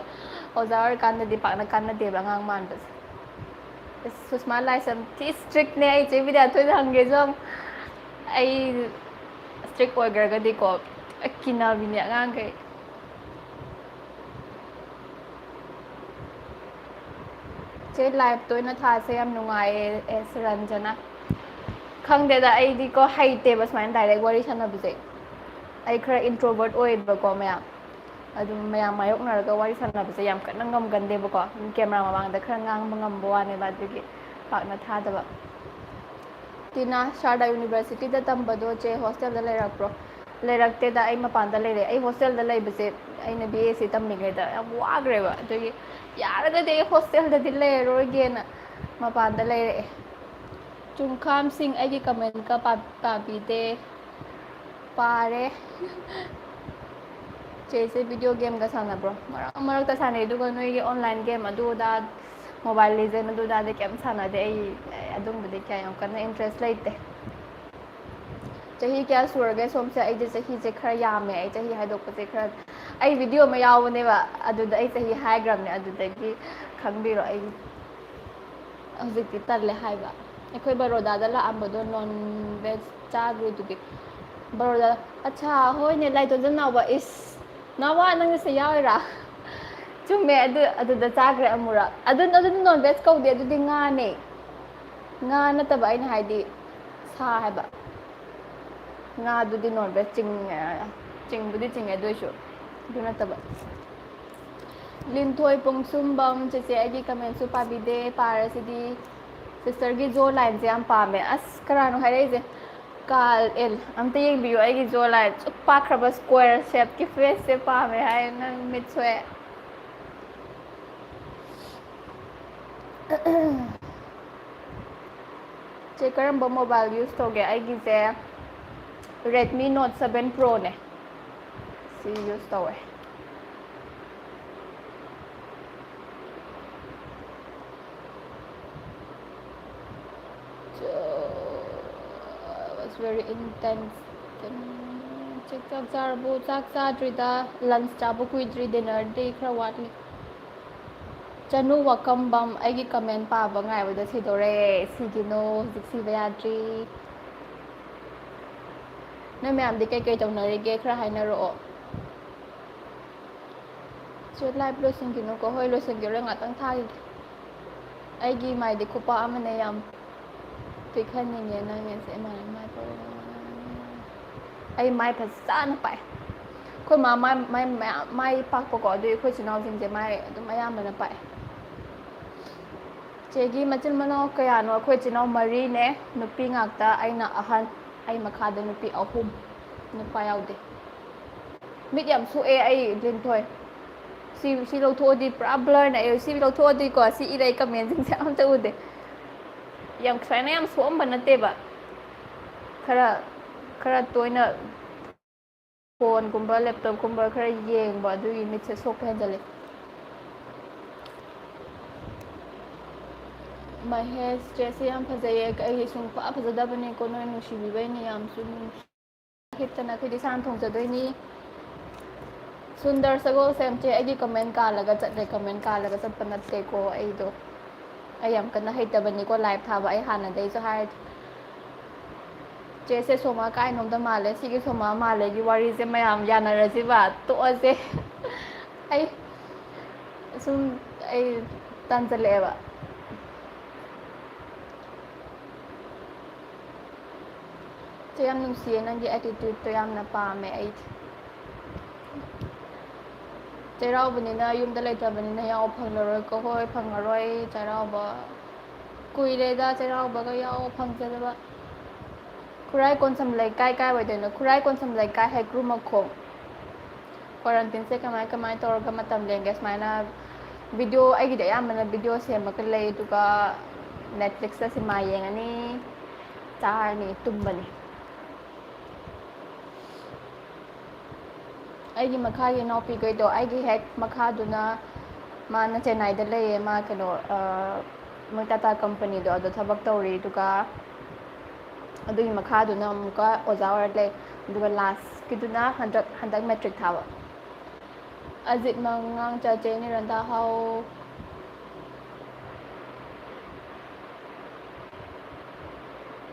ꯑꯣꯖꯥ ꯑꯣꯏꯔꯀꯥꯟꯗꯗꯤ ꯄꯥꯛꯅ ꯀꯥꯟꯅꯗꯦꯕ ꯑꯉꯥꯡ ꯃꯥꯟꯕꯁꯦ꯫ ꯑꯁ, ꯁꯨꯁꯃꯥ ꯂꯥꯏꯁ꯭ꯔꯝ ꯊꯤ strict ꯅꯦ꯫ ꯑꯩ ꯆꯦ ꯕꯤꯗ꯭ꯌꯥꯊꯣꯏꯗ ꯍꯪꯒꯦꯁꯨ ꯍꯪ-, ꯑꯩ strict ꯑꯣꯏꯈ꯭ꯔꯒꯗꯤꯀꯣ ꯀꯤꯅꯕꯤꯅꯦ ꯑꯉꯥꯡꯈꯩ꯫ ꯆꯦ, liveꯇ ꯑꯣꯏꯅ ꯊꯥꯁꯦ, ꯌꯥꯝ ꯅꯨꯡꯉꯥꯏꯌꯦ꯫ ꯑꯦꯁ ꯔꯟꯖꯅꯥ꯫ ꯈꯪꯗꯦꯗ, ꯑꯩꯗꯤꯀꯣ ꯍꯩꯇꯦꯕ ꯁꯨꯃꯥꯏꯅ direct ꯋꯥꯔꯤ ꯁꯥꯟꯅꯕꯁꯦ꯫ ꯑꯩ ꯈꯔ introvert ꯑꯣꯏꯌꯦꯕꯀꯣ ꯃꯌꯥꯝ꯫ ꯑꯗꯨꯝ ꯃꯌꯥꯝ ꯃꯥꯌꯣꯛꯅꯔꯒ ꯋꯥꯔꯤ ꯁꯥꯟꯅꯕꯁꯦ ꯌꯥꯝ ꯀꯟꯅ ꯉꯝꯒꯟꯗꯦꯕꯀꯣ꯫ ꯑꯗꯨꯝ camera ꯃꯃꯥꯡꯗ ꯈꯔ ꯉꯥꯡꯕ ꯉꯝꯕ ꯋꯥꯅꯦꯕ, ꯑꯗꯨꯒꯤ ꯄꯥꯛꯅ ꯊꯥꯗꯕ꯫ ꯇꯤꯅꯥ, ꯁꯥꯔꯗꯥ universityꯗ ꯇꯝꯕꯗꯣ ꯆꯦ hostelꯗ ꯂꯩꯔꯛꯄ꯭ꯔꯣ? ꯂꯩꯔꯛꯇꯦꯗ, ꯑꯩ ꯃꯄꯥꯟꯗ ꯂꯩꯔꯦ꯫ ꯑꯩ hostelꯗ ꯂꯩꯕꯁꯦ ꯑꯩꯅ B S C ꯇꯝꯃꯤꯉꯩꯗ ꯌꯥꯝ ꯋꯥꯈ꯭ꯔꯦꯕ, ꯑꯗꯨꯒꯤ ꯌꯥꯔꯒꯗꯤ ꯑꯩ hostelꯗꯗꯤ ꯂꯩꯔꯔꯣꯏꯒꯦꯅ ꯃꯄꯥꯟꯗ ꯂꯩꯔꯛꯑꯦ꯫ ꯆꯨꯡꯈꯥꯝꯁꯤꯡ ꯑꯩꯒꯤ commentꯀ ꯄꯥ-, ꯄꯥꯕꯤꯗꯦ꯫ ꯄꯥꯔꯦ꯫ ꯆꯦꯁꯦ video gameꯒ ꯁꯥꯟꯅꯕ꯭ꯔꯣ? ꯃꯔꯛ ꯃꯔꯛꯇ ꯁꯥꯟꯅꯩ, ꯑꯗꯨꯒ ꯅꯣꯏꯒꯤ online game ꯑꯗꯨ ꯑꯗꯥ, Mobile Legend ꯑꯗꯨ ꯑꯗꯥꯗꯤ ꯀꯩꯝ ꯁꯥꯟꯅꯗꯦ꯫ ꯑꯩ, ꯑꯩ ꯑꯗꯨꯝꯕꯗꯤ ꯀꯌꯥ ꯌꯥꯝ ꯀꯟꯅ interest ꯂꯩꯇꯦ꯫ ꯆꯍꯤ ꯀꯌꯥ ꯁꯨꯔꯒꯦ ꯁꯣꯝꯁꯦ? ꯑꯩꯁꯦ ꯆꯍꯤꯁꯦ ꯈꯔ ꯌꯥꯝꯃꯦ, ꯑꯩ ꯆꯍꯤ ꯍꯥꯏꯗꯣꯛꯄꯁꯦ ꯈꯔ, ꯑꯩ video ꯑꯃ ꯌꯥꯎꯕꯅꯦꯕ, ꯑꯗꯨꯗ ꯑꯩ ꯆꯍꯤ ꯍꯥꯏꯈ꯭ꯔꯕꯅꯦ, ꯑꯗꯨꯗꯒꯤ ꯈꯪꯕꯤꯔꯣ꯫ ꯑꯩ ꯍꯧꯖꯤꯛꯇꯤ ꯇꯜꯂꯦ ꯍꯥꯏꯕ꯫ ꯑꯩꯈꯣꯏ ꯕꯔꯣꯗꯥꯗ ꯂꯥꯛꯑꯝꯕꯗꯣ ꯅꯣꯟ ꯚꯦꯖ ꯆꯥꯈ꯭ꯔꯤꯗꯨꯗꯤ꯫ ꯕꯔꯣꯗꯥ, ꯑꯠꯁꯥ, ꯍꯣꯏꯅꯦ, ꯂꯥꯏꯇꯣꯟꯖꯝ ꯅꯥꯎꯕ, ꯏꯁ, ꯅꯥꯎꯕ, ꯅꯪ ꯉꯁꯤ ꯌꯥꯎꯔꯤꯔꯥ? ꯆꯨꯝꯃꯦ, ꯑꯗꯨ, ꯑꯗꯨꯗ ꯆꯥꯈ꯭ꯔꯦ ꯑꯃꯨꯔꯛ꯫ ꯑꯗꯨ, ꯑꯗꯨꯗꯤ ꯅꯣꯟ ꯚꯦꯖ ꯀꯧꯗꯦ, ꯑꯗꯨꯗꯤ ꯉꯥꯅꯦ꯫ ꯉꯥ ꯅꯠꯇꯕ, ꯑꯩꯅ ꯍꯥꯏꯗꯤ ꯁꯥ ꯍꯥꯏꯕ꯫ ꯉꯥꯗꯨꯗꯤ ꯅꯣꯟ ꯚꯦꯖ ꯆꯤꯡ-, ꯆꯤꯡꯕꯨꯗꯤ ꯆꯤꯡꯉꯦ, ꯑꯗꯨ ꯑꯣꯏꯁꯨ ꯑꯗꯨ ꯅꯠꯇꯕ꯫ ꯂꯤꯟꯊꯣꯏ ꯄꯣꯡꯁꯨꯝꯕꯝ, ꯆꯦꯆꯦ, ꯑꯩꯒꯤ ꯀꯃꯦꯟꯁꯨ ꯄꯥꯕꯤꯗꯦ, ꯄꯥꯔꯁꯤꯗꯤ꯫ ꯁꯤꯁꯇꯔꯒꯤ ꯖꯣ ꯂꯥꯏꯟꯁꯦ ꯌꯥꯝ ꯄꯥꯝꯃꯦ꯫ ꯑꯁ, ꯀꯅꯥꯅꯣ ꯍꯥꯏꯔꯛꯏꯁꯦ? ꯀꯥꯜ ꯑꯦꯜ, ꯑꯝꯇ ꯌꯦꯡꯕꯤꯌꯨ ꯑꯩꯒꯤ ꯖꯣ ꯂꯥꯏꯟ꯫ ꯁꯨꯛ ꯄꯥꯛꯈ꯭ꯔꯕ ꯁ꯭ꯀ꯭ꯋꯦꯔ ꯁꯦꯞꯀꯤ ꯐꯦꯁꯁꯦ ꯄꯥꯝꯃꯦ ꯍꯥꯏ꯫ ꯅꯪ ꯃꯤꯠ ꯁꯣꯛꯑꯦ꯫ ꯆꯦ, ꯀꯔꯝꯕ ꯃꯣꯕꯥꯏꯜ ꯌꯨꯁ ꯇꯧꯒꯦ? ꯑꯩꯒꯤꯁꯦ Redmi Note seven Proꯅꯦ, ꯁꯤ ꯌꯨꯁ ꯇꯧꯋꯦ꯫ So, it was very intense. ꯆꯥꯛ, ꯆꯥꯛ ꯆꯥꯔꯕꯣ? ꯆꯥꯛ ꯆꯥꯗ꯭ꯔꯤꯗ, ꯂꯟꯁ ꯆꯥꯕ ꯀꯨꯏꯗ꯭ꯔꯤ, ꯗꯤꯅꯔꯗꯤ ꯈꯔ ꯋꯥꯠꯂꯤ꯫ ꯆꯅꯨ ꯋꯥꯀꯝꯕꯝ, ꯑꯩꯒꯤ ꯀꯃꯦꯟ ꯄꯥꯕ ꯉꯥꯏꯕꯗ ꯁꯤꯗꯣꯔꯦ꯫ ꯁꯤꯒꯤꯅꯣ, ꯍꯧꯖꯤꯛ ꯁꯤꯕ ꯌꯥꯗ꯭ꯔꯤ꯫ ꯅꯣꯏ ꯃꯌꯥꯝꯗꯤ ꯀꯩꯀꯩ ꯇꯧꯅꯔꯤꯒꯦ? ꯈꯔ ꯍꯥꯏꯅꯔꯛꯑꯣ꯫ ꯆꯦ, ꯂꯥꯏꯚ ꯂꯣꯏꯁꯤꯟꯈꯤꯅꯨꯀꯣ꯫ ꯍꯣꯏ, ꯂꯣꯏꯁꯤꯟꯈꯤꯔꯣꯏ, ꯉꯥꯛꯇꯪ ꯊꯥꯈꯤꯒꯦ꯫ ꯑꯩꯒꯤ ꯃꯥꯏꯗꯤ ꯈꯨꯄꯥꯛ ꯑꯃꯅꯦ, ꯌꯥꯝ ꯄꯤꯛꯍꯟꯅꯤꯡꯉꯦ ꯅꯪꯒꯤꯁꯦ꯫ ꯏꯃꯥ, ꯏꯃꯥ, ꯏꯃꯥ꯫ ꯑꯩ ꯃꯥꯏ ꯐꯖꯅ ꯄꯥꯛꯑꯦ꯫ ꯑꯩꯈꯣꯏ ꯃꯥ ꯃꯥꯏ, ꯃꯥꯏ ꯃꯌꯥꯝ, ꯃꯥꯏ ꯄꯥꯛꯄꯀꯣ, ꯑꯗꯨꯏ ꯑꯩꯈꯣꯏ ꯏꯆꯤꯟ ꯏꯅꯥꯎꯁꯤꯡꯁꯦ ꯃꯥꯏ ꯑꯗꯨꯝ ꯑꯌꯥꯝꯕꯅ ꯄꯥꯛꯑꯦ꯫ ꯆꯦꯒꯤ ꯃꯆꯤꯟ ꯃꯅꯥꯎ ꯀꯌꯥꯅꯣ? ꯑꯩꯈꯣꯏ ꯏꯆꯤꯟ ꯏꯅꯥꯎ ꯃꯔꯤꯅꯦ, ꯅꯨꯄꯤ ꯉꯥꯛꯇ, ꯑꯩꯅ ꯑꯍꯟ, ꯑꯩ ꯃꯈꯥꯗ ꯅꯨꯄꯤ ꯑꯍꯨꯝ, ꯅꯨꯄꯥ ꯌꯥꯎꯗꯦ꯫ ꯃꯤꯠ ꯌꯥꯝ ꯁꯣꯛꯑꯦ ꯑꯩ, ꯂꯤꯟꯊꯣꯏ꯫ ꯁꯤ, ꯁꯤ ꯂꯧꯊꯣꯛꯑꯗꯤ ꯄꯨꯔꯥ ꯕ꯭ꯂꯔꯅꯦ꯫ ꯑꯩ ꯁꯤ ꯂꯧꯊꯣꯛꯑꯗꯤꯀꯣ, ꯁꯤ ꯏꯔꯩ ꯀꯃꯦꯟꯁꯤꯡꯁꯦ ꯑꯝꯇ ꯎꯗꯦ꯫ ꯌꯥꯝ, ꯁꯨꯃꯥꯏꯅ ꯌꯥꯝ ꯁꯣꯛꯑꯝꯕ ꯅꯠꯇꯦꯕ꯫ ꯈꯔ, ꯈꯔ ꯇꯣꯏꯅ ꯐꯣꯟꯒꯨꯝꯕ, ꯂꯦꯞꯇꯣꯞꯀꯨꯝꯕ ꯈꯔ ꯌꯦꯡꯕ, ꯑꯗꯨꯒꯤ ꯃꯤꯠꯁꯦ ꯁꯣꯛꯄ ꯍꯦꯟꯖꯜꯂꯦ꯫ ꯃꯍꯦꯁ, ꯆꯦꯁꯦ ꯌꯥꯝ ꯐꯖꯩꯌꯦ꯫ ꯑꯩꯒꯤ ꯁꯨꯡꯐ ꯐꯖꯗꯕꯅꯦꯀꯣ, ꯅꯣꯏ ꯅꯨꯡꯁꯤꯕꯤꯕꯩꯅꯦ, ꯌꯥꯝꯁꯨ ꯅꯨꯡꯁꯤ꯫ ꯍꯤꯞꯇꯅ ꯑꯩꯈꯣꯏꯗꯤ ꯏꯁꯥꯅ ꯊꯣꯡꯖꯗꯣꯏꯅꯤ꯫ ꯁꯨꯟꯗꯔ ꯁꯒꯣꯜꯁꯦꯝ, ꯆꯦ, ꯑꯩꯒꯤ ꯀꯃꯦꯟ ꯀꯥꯜꯂꯒ ꯆꯠꯂꯦ, ꯀꯃꯦꯟ ꯀꯥꯜꯂꯒ ꯆꯠꯄ ꯅꯠꯇꯦꯀꯣ ꯑꯩꯗꯣ꯫ ꯑꯩ ꯌꯥꯝ ꯀꯟꯅ ꯍꯩꯇꯕꯅꯤꯀꯣ live ꯊꯥꯕ, ꯑꯩ ꯍꯥꯟꯅꯗꯩꯁꯨ ꯍꯥꯏꯔꯗꯤ꯫ ꯆꯦꯁꯦ ꯁꯣꯃꯥ ꯀꯥꯏꯅꯣꯝꯗ ꯃꯥꯜꯂꯦ, ꯁꯤꯒꯤ ꯁꯣꯃꯥ ꯃꯥꯜꯂꯦꯒꯤ ꯋꯥꯔꯤꯁꯦ ꯃꯌꯥꯝ ꯌꯥꯅꯔꯁꯤꯕ, ꯇꯣꯛꯑꯁꯦ꯫ ꯑꯩ ꯁꯨꯝ, ꯑꯩ ꯇꯟꯁꯤꯜꯂꯛꯑꯦꯕ꯫ ꯆꯦ, ꯌꯥꯝ ꯅꯨꯡꯁꯤꯌꯦ, ꯅꯪꯒꯤ attitudeꯇꯣ ꯌꯥꯝꯅ ꯄꯥꯝꯃꯦ ꯑꯩꯗꯤ꯫ ꯆꯩꯔꯥꯎꯕꯅꯤꯅ, ꯌꯨꯝꯗ ꯂꯩꯇꯕꯅꯤꯅ ꯌꯥꯎꯕ ꯐꯪꯂꯔꯣꯏꯀꯣ꯫ ꯍꯣꯏ, ꯐꯪꯉꯔꯣꯏ ꯆꯩꯔꯥꯎꯕ꯫ ꯀꯨꯏꯔꯦꯗ ꯆꯩꯔꯥꯎꯕꯒ ꯌꯥꯎꯕ ꯐꯪꯖꯗꯕ꯫ ꯈꯨꯔꯥꯏ ꯀꯣꯟꯁꯝ ꯂꯩꯀꯥꯏ ꯀꯥꯏ ꯑꯣꯏꯗꯣꯏꯅꯣ? ꯈꯨꯔꯥꯏ ꯀꯣꯟꯁꯝ ꯂꯩꯀꯥꯏ, ꯍꯩꯀ꯭ꯔꯨ ꯃꯈꯣꯡ꯫ Quarantineꯁꯦ ꯀꯃꯥꯏ ꯀꯃꯥꯏ ꯇꯧꯔꯒ ꯃꯇꯝ ꯂꯦꯟꯒꯦ? ꯁꯨꯃꯥꯏꯅ video, ꯑꯩꯒꯤꯗꯤ ꯑꯌꯥꯝꯕꯅ video ꯁꯦꯝꯃꯒ ꯂꯩ, ꯑꯗꯨꯒ Netflixꯇ ꯁꯤꯃꯥ ꯌꯦꯡꯉꯅꯤ, ꯆꯥꯔꯅꯤ, ꯇꯨꯝꯕꯅꯤ꯫ ꯑꯩꯒꯤ ꯃꯈꯥꯒꯤ ꯏꯅꯥꯎꯄꯤꯈꯩꯗꯣ, ꯑꯩꯒꯤ ꯍꯦꯛ ꯃꯈꯥꯗꯨꯅ, ꯃꯥꯅ ꯆꯦꯟꯅꯥꯏꯗ ꯂꯩꯌꯦ, ꯃꯥ ꯀꯩꯅꯣ, ꯑ, ꯃꯣꯏ ꯇꯥꯇꯥ ꯀꯝꯄꯅꯤꯗꯣ ꯑꯗꯣ ꯊꯕꯛ ꯇꯧꯔꯤ, ꯑꯗꯨꯒ ꯑꯗꯨꯒꯤ ꯃꯈꯥꯗꯨꯅ ꯑꯃꯨꯛꯀ ꯑꯣꯖꯥ ꯑꯣꯏꯔ ꯂꯩ, ꯑꯗꯨꯒ lastꯀꯤꯗꯨꯅ ꯍꯟꯗꯛ, ꯍꯟꯗꯛ matric ꯊꯥꯕ꯫ ꯑꯖꯤꯠ ꯃꯉꯥꯡ ꯆꯥꯆꯦ ꯅꯤꯔꯟꯗꯥ ꯍꯥꯎ꯫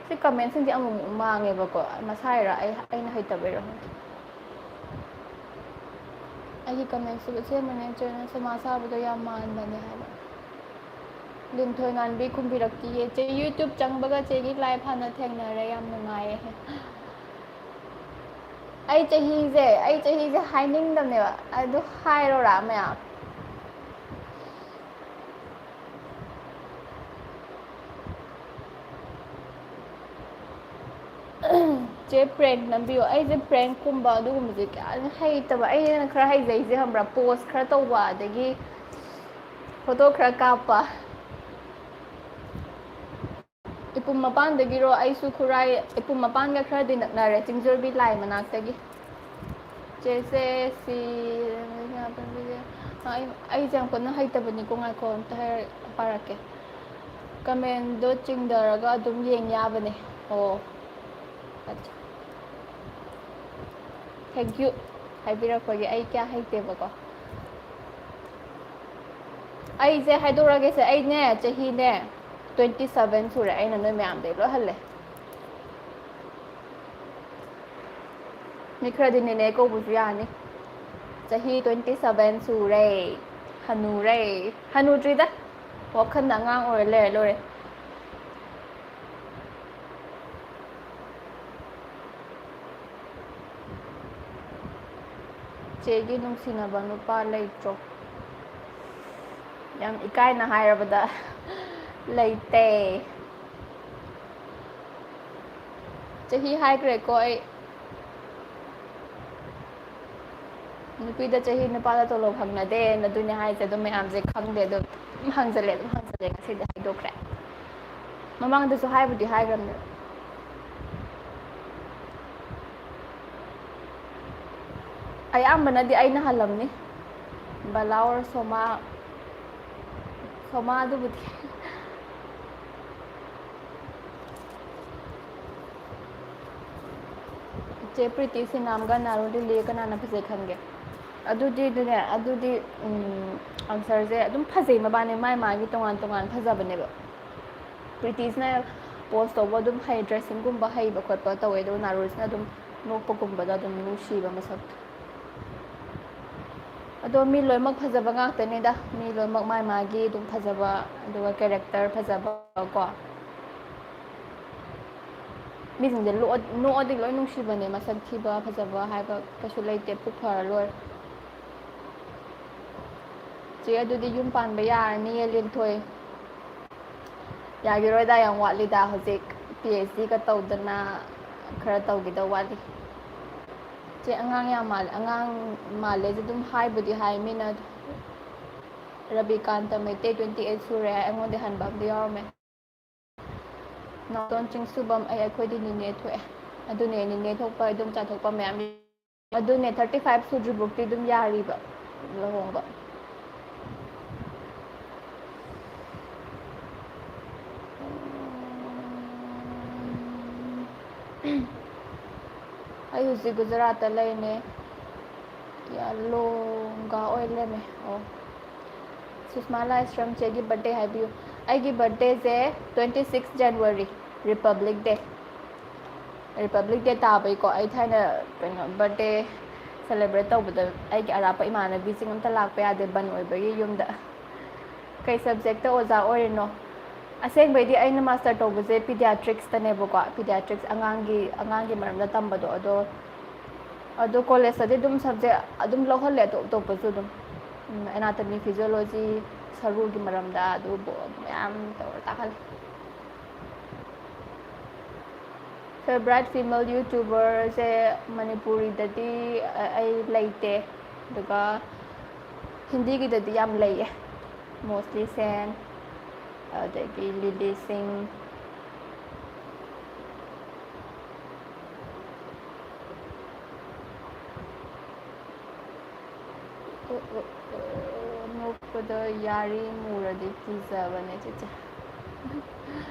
ꯁꯤ commentꯁꯤꯡꯁꯦ ꯑꯃꯨꯛ ꯑꯃꯨꯛ ꯃꯥꯡꯉꯦꯕꯀꯣ, ꯃꯁꯥꯏꯔ ꯑꯩ, ꯑꯩꯅ ꯍꯩꯇꯕꯩꯔ ꯈꯪꯗꯦ꯫ ꯑꯩꯒꯤ commentꯁꯤꯕꯨ ꯁꯦꯝꯕꯅꯦ ꯆꯦꯅ ꯁꯣꯃꯥ ꯁꯥꯕꯗꯣ ꯌꯥꯝ ꯃꯥꯟꯕꯅꯦ ꯍꯥꯏꯕ꯫ ꯂꯤꯟꯊꯣꯏ ꯉꯥꯟꯕꯤ ꯈꯨꯝꯕꯤꯔꯛꯇꯤꯌꯦ꯫ ꯆꯦ, YouTube ꯆꯪꯕꯒ ꯆꯦꯒꯤ live ꯍꯥꯟꯅ ꯊꯦꯡꯅꯔꯦ, ꯌꯥꯝ ꯅꯨꯡꯉꯥꯏꯌꯦ꯫ ꯑꯩ ꯆꯍꯤꯁꯦ, ꯑꯩ ꯆꯍꯤꯁꯦ ꯍꯥꯏꯅꯤꯡꯗꯕꯅꯦꯕ, ꯑꯗꯨ ꯍꯥꯏꯔꯣꯔꯥ ꯃꯌꯥꯝ? ꯆꯦ, prank ꯅꯝꯕꯤꯌꯣ꯫ ꯑꯩꯁꯦ prankꯀꯨꯝꯕ ꯑꯗꯨꯒꯨꯝꯕꯁꯦ ꯀꯌꯥ ꯍꯩꯇꯕ꯫ ꯑꯩꯅ ꯈꯔ ꯍꯩꯖꯩꯁꯦ ꯈꯪꯕ꯭ꯔꯥ, pose ꯈꯔ ꯇꯧꯕ, ꯑꯗꯒꯤ photo ꯈꯔ ꯀꯥꯞꯄ꯫ ꯏꯄꯨꯝ ꯃꯄꯥꯟꯗꯒꯤꯔꯣ? ꯑꯩꯁꯨ ꯈꯨꯔꯥꯏ, ꯏꯄꯨꯝ ꯃꯄꯥꯟꯒ ꯈꯔꯗꯤ ꯅꯛꯅꯔꯦ, ꯆꯤꯡꯖꯨꯔꯕꯤ ꯂꯥꯏ ꯃꯅꯥꯛꯇꯒꯤ꯫ ꯆꯦꯁꯦ, ꯁꯤ, ꯑꯩ, ꯑꯩꯁꯦ ꯌꯥꯝ ꯀꯟꯅ ꯍꯩꯇꯕꯅꯤꯀꯣ, ꯉꯥꯏꯈꯣ, ꯑꯝꯇ ꯍꯥꯏꯔ-, ꯄꯥꯔꯛꯀꯦ꯫ Commentꯗꯣ ꯆꯤꯡꯊꯔꯒ ꯑꯗꯨꯝ ꯌꯦꯡ ꯌꯥꯕꯅꯦ꯫ ꯑꯣ, ꯑꯠꯆꯥ꯫ Thank you ꯍꯥꯏꯕꯤꯔꯛꯄꯒꯤ꯫ ꯑꯩ ꯀꯌꯥ ꯍꯩꯇꯦꯕꯀꯣ꯫ ꯑꯩꯁꯦ ꯍꯥꯏꯗꯣꯔꯛꯑꯒꯦꯁꯦ, ꯑꯩꯅꯦ ꯆꯍꯤꯅꯦ twenty seven ꯁꯨꯔꯦ, ꯑꯩꯅ ꯅꯣꯏ ꯃꯌꯥꯝꯗꯩ ꯂꯣꯏ ꯍꯜꯂꯦ꯫ ꯃꯤ ꯈꯔꯗꯤ ꯅꯦꯅꯦ ꯀꯧꯕꯁꯨ ꯌꯥꯅꯤ꯫ ꯆꯍꯤ twenty seven ꯁꯨꯔꯦ꯫ ꯍꯅꯨꯔꯦ꯫ ꯍꯅꯨꯗ꯭ꯔꯤꯗ, ꯋꯥꯈꯜꯗ ꯑꯉꯥꯡ ꯑꯣꯏꯔ ꯂꯩꯔ ꯂꯣꯏꯔꯦ꯫ ꯆꯦꯒꯤ ꯅꯨꯡꯁꯤꯅꯕ ꯅꯨꯄꯥ ꯂꯩꯇ꯭ꯔꯣ? ꯌꯥꯝ ꯏꯀꯥꯏꯅ ꯍꯥꯏꯔꯕꯗ, ꯂꯩꯇꯦ꯫ ꯆꯍꯤ ꯍꯥꯏꯈ꯭ꯔꯦꯀꯣ ꯑꯩ꯫ ꯅꯨꯄꯤꯗ ꯆꯍꯤ, ꯅꯨꯄꯥꯗ ꯇꯣꯂꯣꯞ ꯍꯪꯅꯗꯦꯅ ꯑꯗꯨꯅꯦ ꯍꯥꯏꯁꯦ꯫ ꯑꯗꯨꯝ ꯃꯌꯥꯝꯁꯦ ꯈꯪꯗꯦ, ꯑꯗꯨꯝ ꯍꯪꯖꯜꯂꯦ, ꯑꯗꯨꯝ ꯍꯪꯖꯜꯂꯦ꯫ ꯉꯁꯤꯗꯤ ꯍꯥꯏꯗꯣꯛꯈ꯭ꯔꯦ꯫ ꯃꯃꯥꯡꯗꯁꯨ ꯍꯥꯏꯕꯨꯗꯤ ꯍꯥꯏꯈ꯭ꯔꯕꯅꯦ꯫ ꯑꯌꯥꯝꯕꯅꯗꯤ ꯑꯩꯅ ꯍꯜꯂꯝꯅꯤ꯫ ꯕꯂꯥ ꯑꯣꯔ ꯁꯣꯃꯥ, ꯁꯣꯃꯥꯗꯨꯕꯨꯗꯤ꯫ ꯏꯆꯦ ꯄ꯭ꯔꯤꯇꯤ ꯁꯤꯅꯥꯝꯒ ꯅꯥꯔꯨ ꯂꯤꯂꯤ ꯀꯅꯥꯅ ꯐꯖꯩ ꯈꯟꯒꯦ? ꯑꯗꯨꯗꯤ, ꯑꯗꯨꯅꯦ, ꯑꯗꯨꯗꯤ, ꯎꯝ, answerꯁꯦ ꯑꯗꯨꯝ ꯐꯖꯩ, ꯃꯕꯥꯅꯤ ꯃꯥꯏ ꯃꯥꯒꯤ ꯇꯣꯉꯥꯟ ꯇꯣꯉꯥꯟ ꯐꯖꯕꯅꯦꯕ꯫ ꯄ꯭ꯔꯤꯇꯤꯁꯅ pose ꯇꯧꯕ ꯑꯗꯨꯝ ꯍꯩ, dressingꯒꯨꯝꯕ ꯍꯩꯕ ꯈꯣꯠꯄ ꯇꯧꯋꯦ, ꯑꯗꯨꯒ ꯅꯥꯔꯨꯁꯤꯅ ꯑꯗꯨꯝ ꯅꯣꯛꯄꯒꯨꯝꯕꯗ ꯑꯗꯨꯝ ꯅꯨꯡꯁꯤꯕ ꯃꯁꯛꯇꯣ꯫ ꯑꯗꯣ ꯃꯤ ꯂꯣꯏꯅꯃꯛ ꯐꯖꯕ ꯉꯥꯛꯇꯅꯤꯗ, ꯃꯤ ꯂꯣꯏꯅꯃꯛ ꯃꯥꯏ ꯃꯥꯒꯤ ꯑꯗꯨꯝ ꯐꯖꯕ, ꯑꯗꯨꯒ character ꯐꯖꯕ ꯀꯣ꯫ ꯃꯤꯁꯤꯡꯁꯦ ꯂꯣꯛꯑ-, ꯅꯣꯛꯑꯗꯤ ꯂꯣꯏ ꯅꯨꯡꯁꯤꯕꯅꯦ, ꯃꯁꯛ ꯊꯤꯕ ꯐꯖꯕ ꯍꯥꯏꯕ ꯀꯩꯁꯨ ꯂꯩꯇꯦ, ꯄꯨꯛ ꯐꯔ ꯂꯣꯏꯔꯦ꯫ ꯆꯦ, ꯑꯗꯨꯗꯤ ꯌꯨꯝ ꯄꯥꯟꯕ ꯌꯥꯔꯅꯤꯌꯦ, ꯂꯤꯟꯊꯣꯏ꯫ ꯌꯥꯒꯤꯔꯣꯏꯗ, ꯌꯥꯝ ꯋꯥꯠꯂꯤꯗ, ꯍꯧꯖꯤꯛ PhDꯒ ꯇꯧꯗꯅ ꯈꯔ ꯇꯧꯈꯤꯗꯧ ꯋꯥꯠꯂꯤ꯫ ꯆꯦ, ꯑꯉꯥꯡ ꯌꯥꯝ ꯃꯥꯜꯂꯦ, ꯑꯉꯥꯡ ꯃꯥꯜꯂꯦꯁꯦ ꯑꯗꯨꯝ ꯍꯥꯏꯕꯨꯗꯤ ꯍꯥꯏ ꯃꯤꯅ꯫ ꯔꯕꯤꯀꯥꯟꯇ ꯃꯩꯇꯩ twenty eight ꯁꯨꯔꯦ ꯍꯥꯏ, ꯑꯩꯉꯣꯟꯗ ꯍꯟꯕ ꯑꯝꯗ ꯌꯥꯎꯔꯝꯃꯦ꯫ ꯅꯥꯎꯇꯣꯟ ꯆꯤꯡꯁꯨꯕꯝ, ꯑꯩ, ꯑꯩꯈꯣꯏꯗꯤ ꯅꯤꯅꯦ ꯊꯣꯛꯑꯦ꯫ ꯑꯗꯨꯅꯦ, ꯅꯤꯅꯦ ꯊꯣꯛꯄ, ꯏꯗꯣꯝꯆꯥ ꯊꯣꯛꯄ ꯃꯌꯥꯝ꯫ ꯑꯗꯨꯅꯦ, thirty five ꯁꯨꯗ꯭ꯔꯤꯕꯨꯛꯇꯤ ꯑꯗꯨꯝ ꯌꯥꯔꯤꯕ ꯂꯨꯍꯣꯡꯕ꯫ ꯑꯩ ꯍꯧꯖꯤꯛ ꯒꯨꯖꯔꯥꯠꯇ ꯂꯩꯅꯦ꯫ ꯌꯥꯂꯣꯡꯒ ꯑꯣꯏ ꯂꯩꯔꯝꯃꯦ꯫ ꯑꯣ꯫ ꯁꯨꯁꯃꯥ ꯂꯥꯏꯁ꯭ꯔꯝ ꯆꯦꯒꯤ ꯕꯥꯔꯗꯦ ꯍꯥꯏꯕꯤꯌꯨ꯫ ꯑꯩꯒꯤ ꯕꯥꯔꯗꯦꯁꯦ twenty six January, Republic Day꯫ Republic Day ꯇꯥꯕꯩꯀꯣ, ꯑꯩ ꯊꯥꯏꯅ ꯀꯩꯅꯣ ꯕꯥꯔꯗꯦ ꯁꯦꯂꯦꯕ꯭ꯔꯦꯠ ꯇꯧꯕꯗ ꯑꯩꯒꯤ ꯑꯔꯥꯞꯄ ꯏꯃꯥꯟꯅꯕꯤꯁꯤꯡ ꯑꯝꯇ ꯂꯥꯛꯄ ꯌꯥꯗꯦ, ꯕꯟ ꯑꯣꯏꯕꯒꯤ ꯌꯨꯝꯗ꯫ ꯀꯩ ꯁꯕꯖꯦꯛꯇ ꯑꯣꯖꯥ ꯑꯣꯏꯔꯤꯅꯣ? ꯑꯁꯦꯡꯕꯩꯗꯤ ꯑꯩꯅ ꯃꯥꯁꯇꯔ ꯇꯧꯕꯁꯦ ꯄꯤꯗꯤꯌꯥꯇ꯭ꯔꯤꯛꯁꯇꯅꯦꯕꯀꯣ, ꯄꯤꯗꯤꯌꯥꯇ꯭ꯔꯤꯛꯁ ꯑꯉꯥꯡꯒꯤ ꯑꯉꯥꯡꯒꯤ ꯃꯔꯝꯗ ꯇꯝꯕꯗꯣ꯫ ꯑꯗꯣ ꯑꯗꯣ ꯀꯣꯂꯦꯖꯇꯗꯤ ꯑꯗꯨꯝ ꯁꯕꯖꯦꯛ ꯑꯗꯨꯝ ꯂꯧꯍꯜꯂꯦ, ꯑꯇꯣꯞ ꯑꯇꯣꯞꯄꯁꯨ ꯑꯗꯨꯝ꯫ ꯑꯦꯅꯥꯇꯣꯃꯤ, ꯐꯤꯖꯤꯌꯣꯂꯣꯖꯤ, ꯁꯔꯨꯒꯤ ꯃꯔꯝꯗ ꯑꯗꯨꯕꯨ ꯃꯌꯥꯝ ꯇꯧꯔ ꯇꯥꯛꯍꯜꯂꯦ꯫ ꯐꯦꯕꯣꯔꯥꯏꯠ ꯐꯤꯃꯦꯜ ꯌꯨꯇ꯭ꯌꯨꯕꯔꯁꯦ ꯃꯅꯤꯄꯨꯔꯤꯗꯗꯤ ꯑꯩ ꯂꯩꯇꯦ, ꯑꯗꯨꯒ ꯍꯤꯟꯗꯤꯒꯤꯗꯗꯤ ꯌꯥꯝ ꯂꯩꯌꯦ꯫ ꯃꯣꯁꯂꯤ ꯁꯦꯟ, ꯑꯗꯒꯤ ꯂꯤꯂꯤ ꯁꯤꯡ, ꯑꯣ, ꯑꯣ, ꯑꯣ, ꯅꯣꯛꯄꯗ ꯌꯥꯔꯤ ꯃꯨꯔꯗꯤ ꯀꯤꯖꯕꯅꯦ ꯆꯤꯆꯦ꯫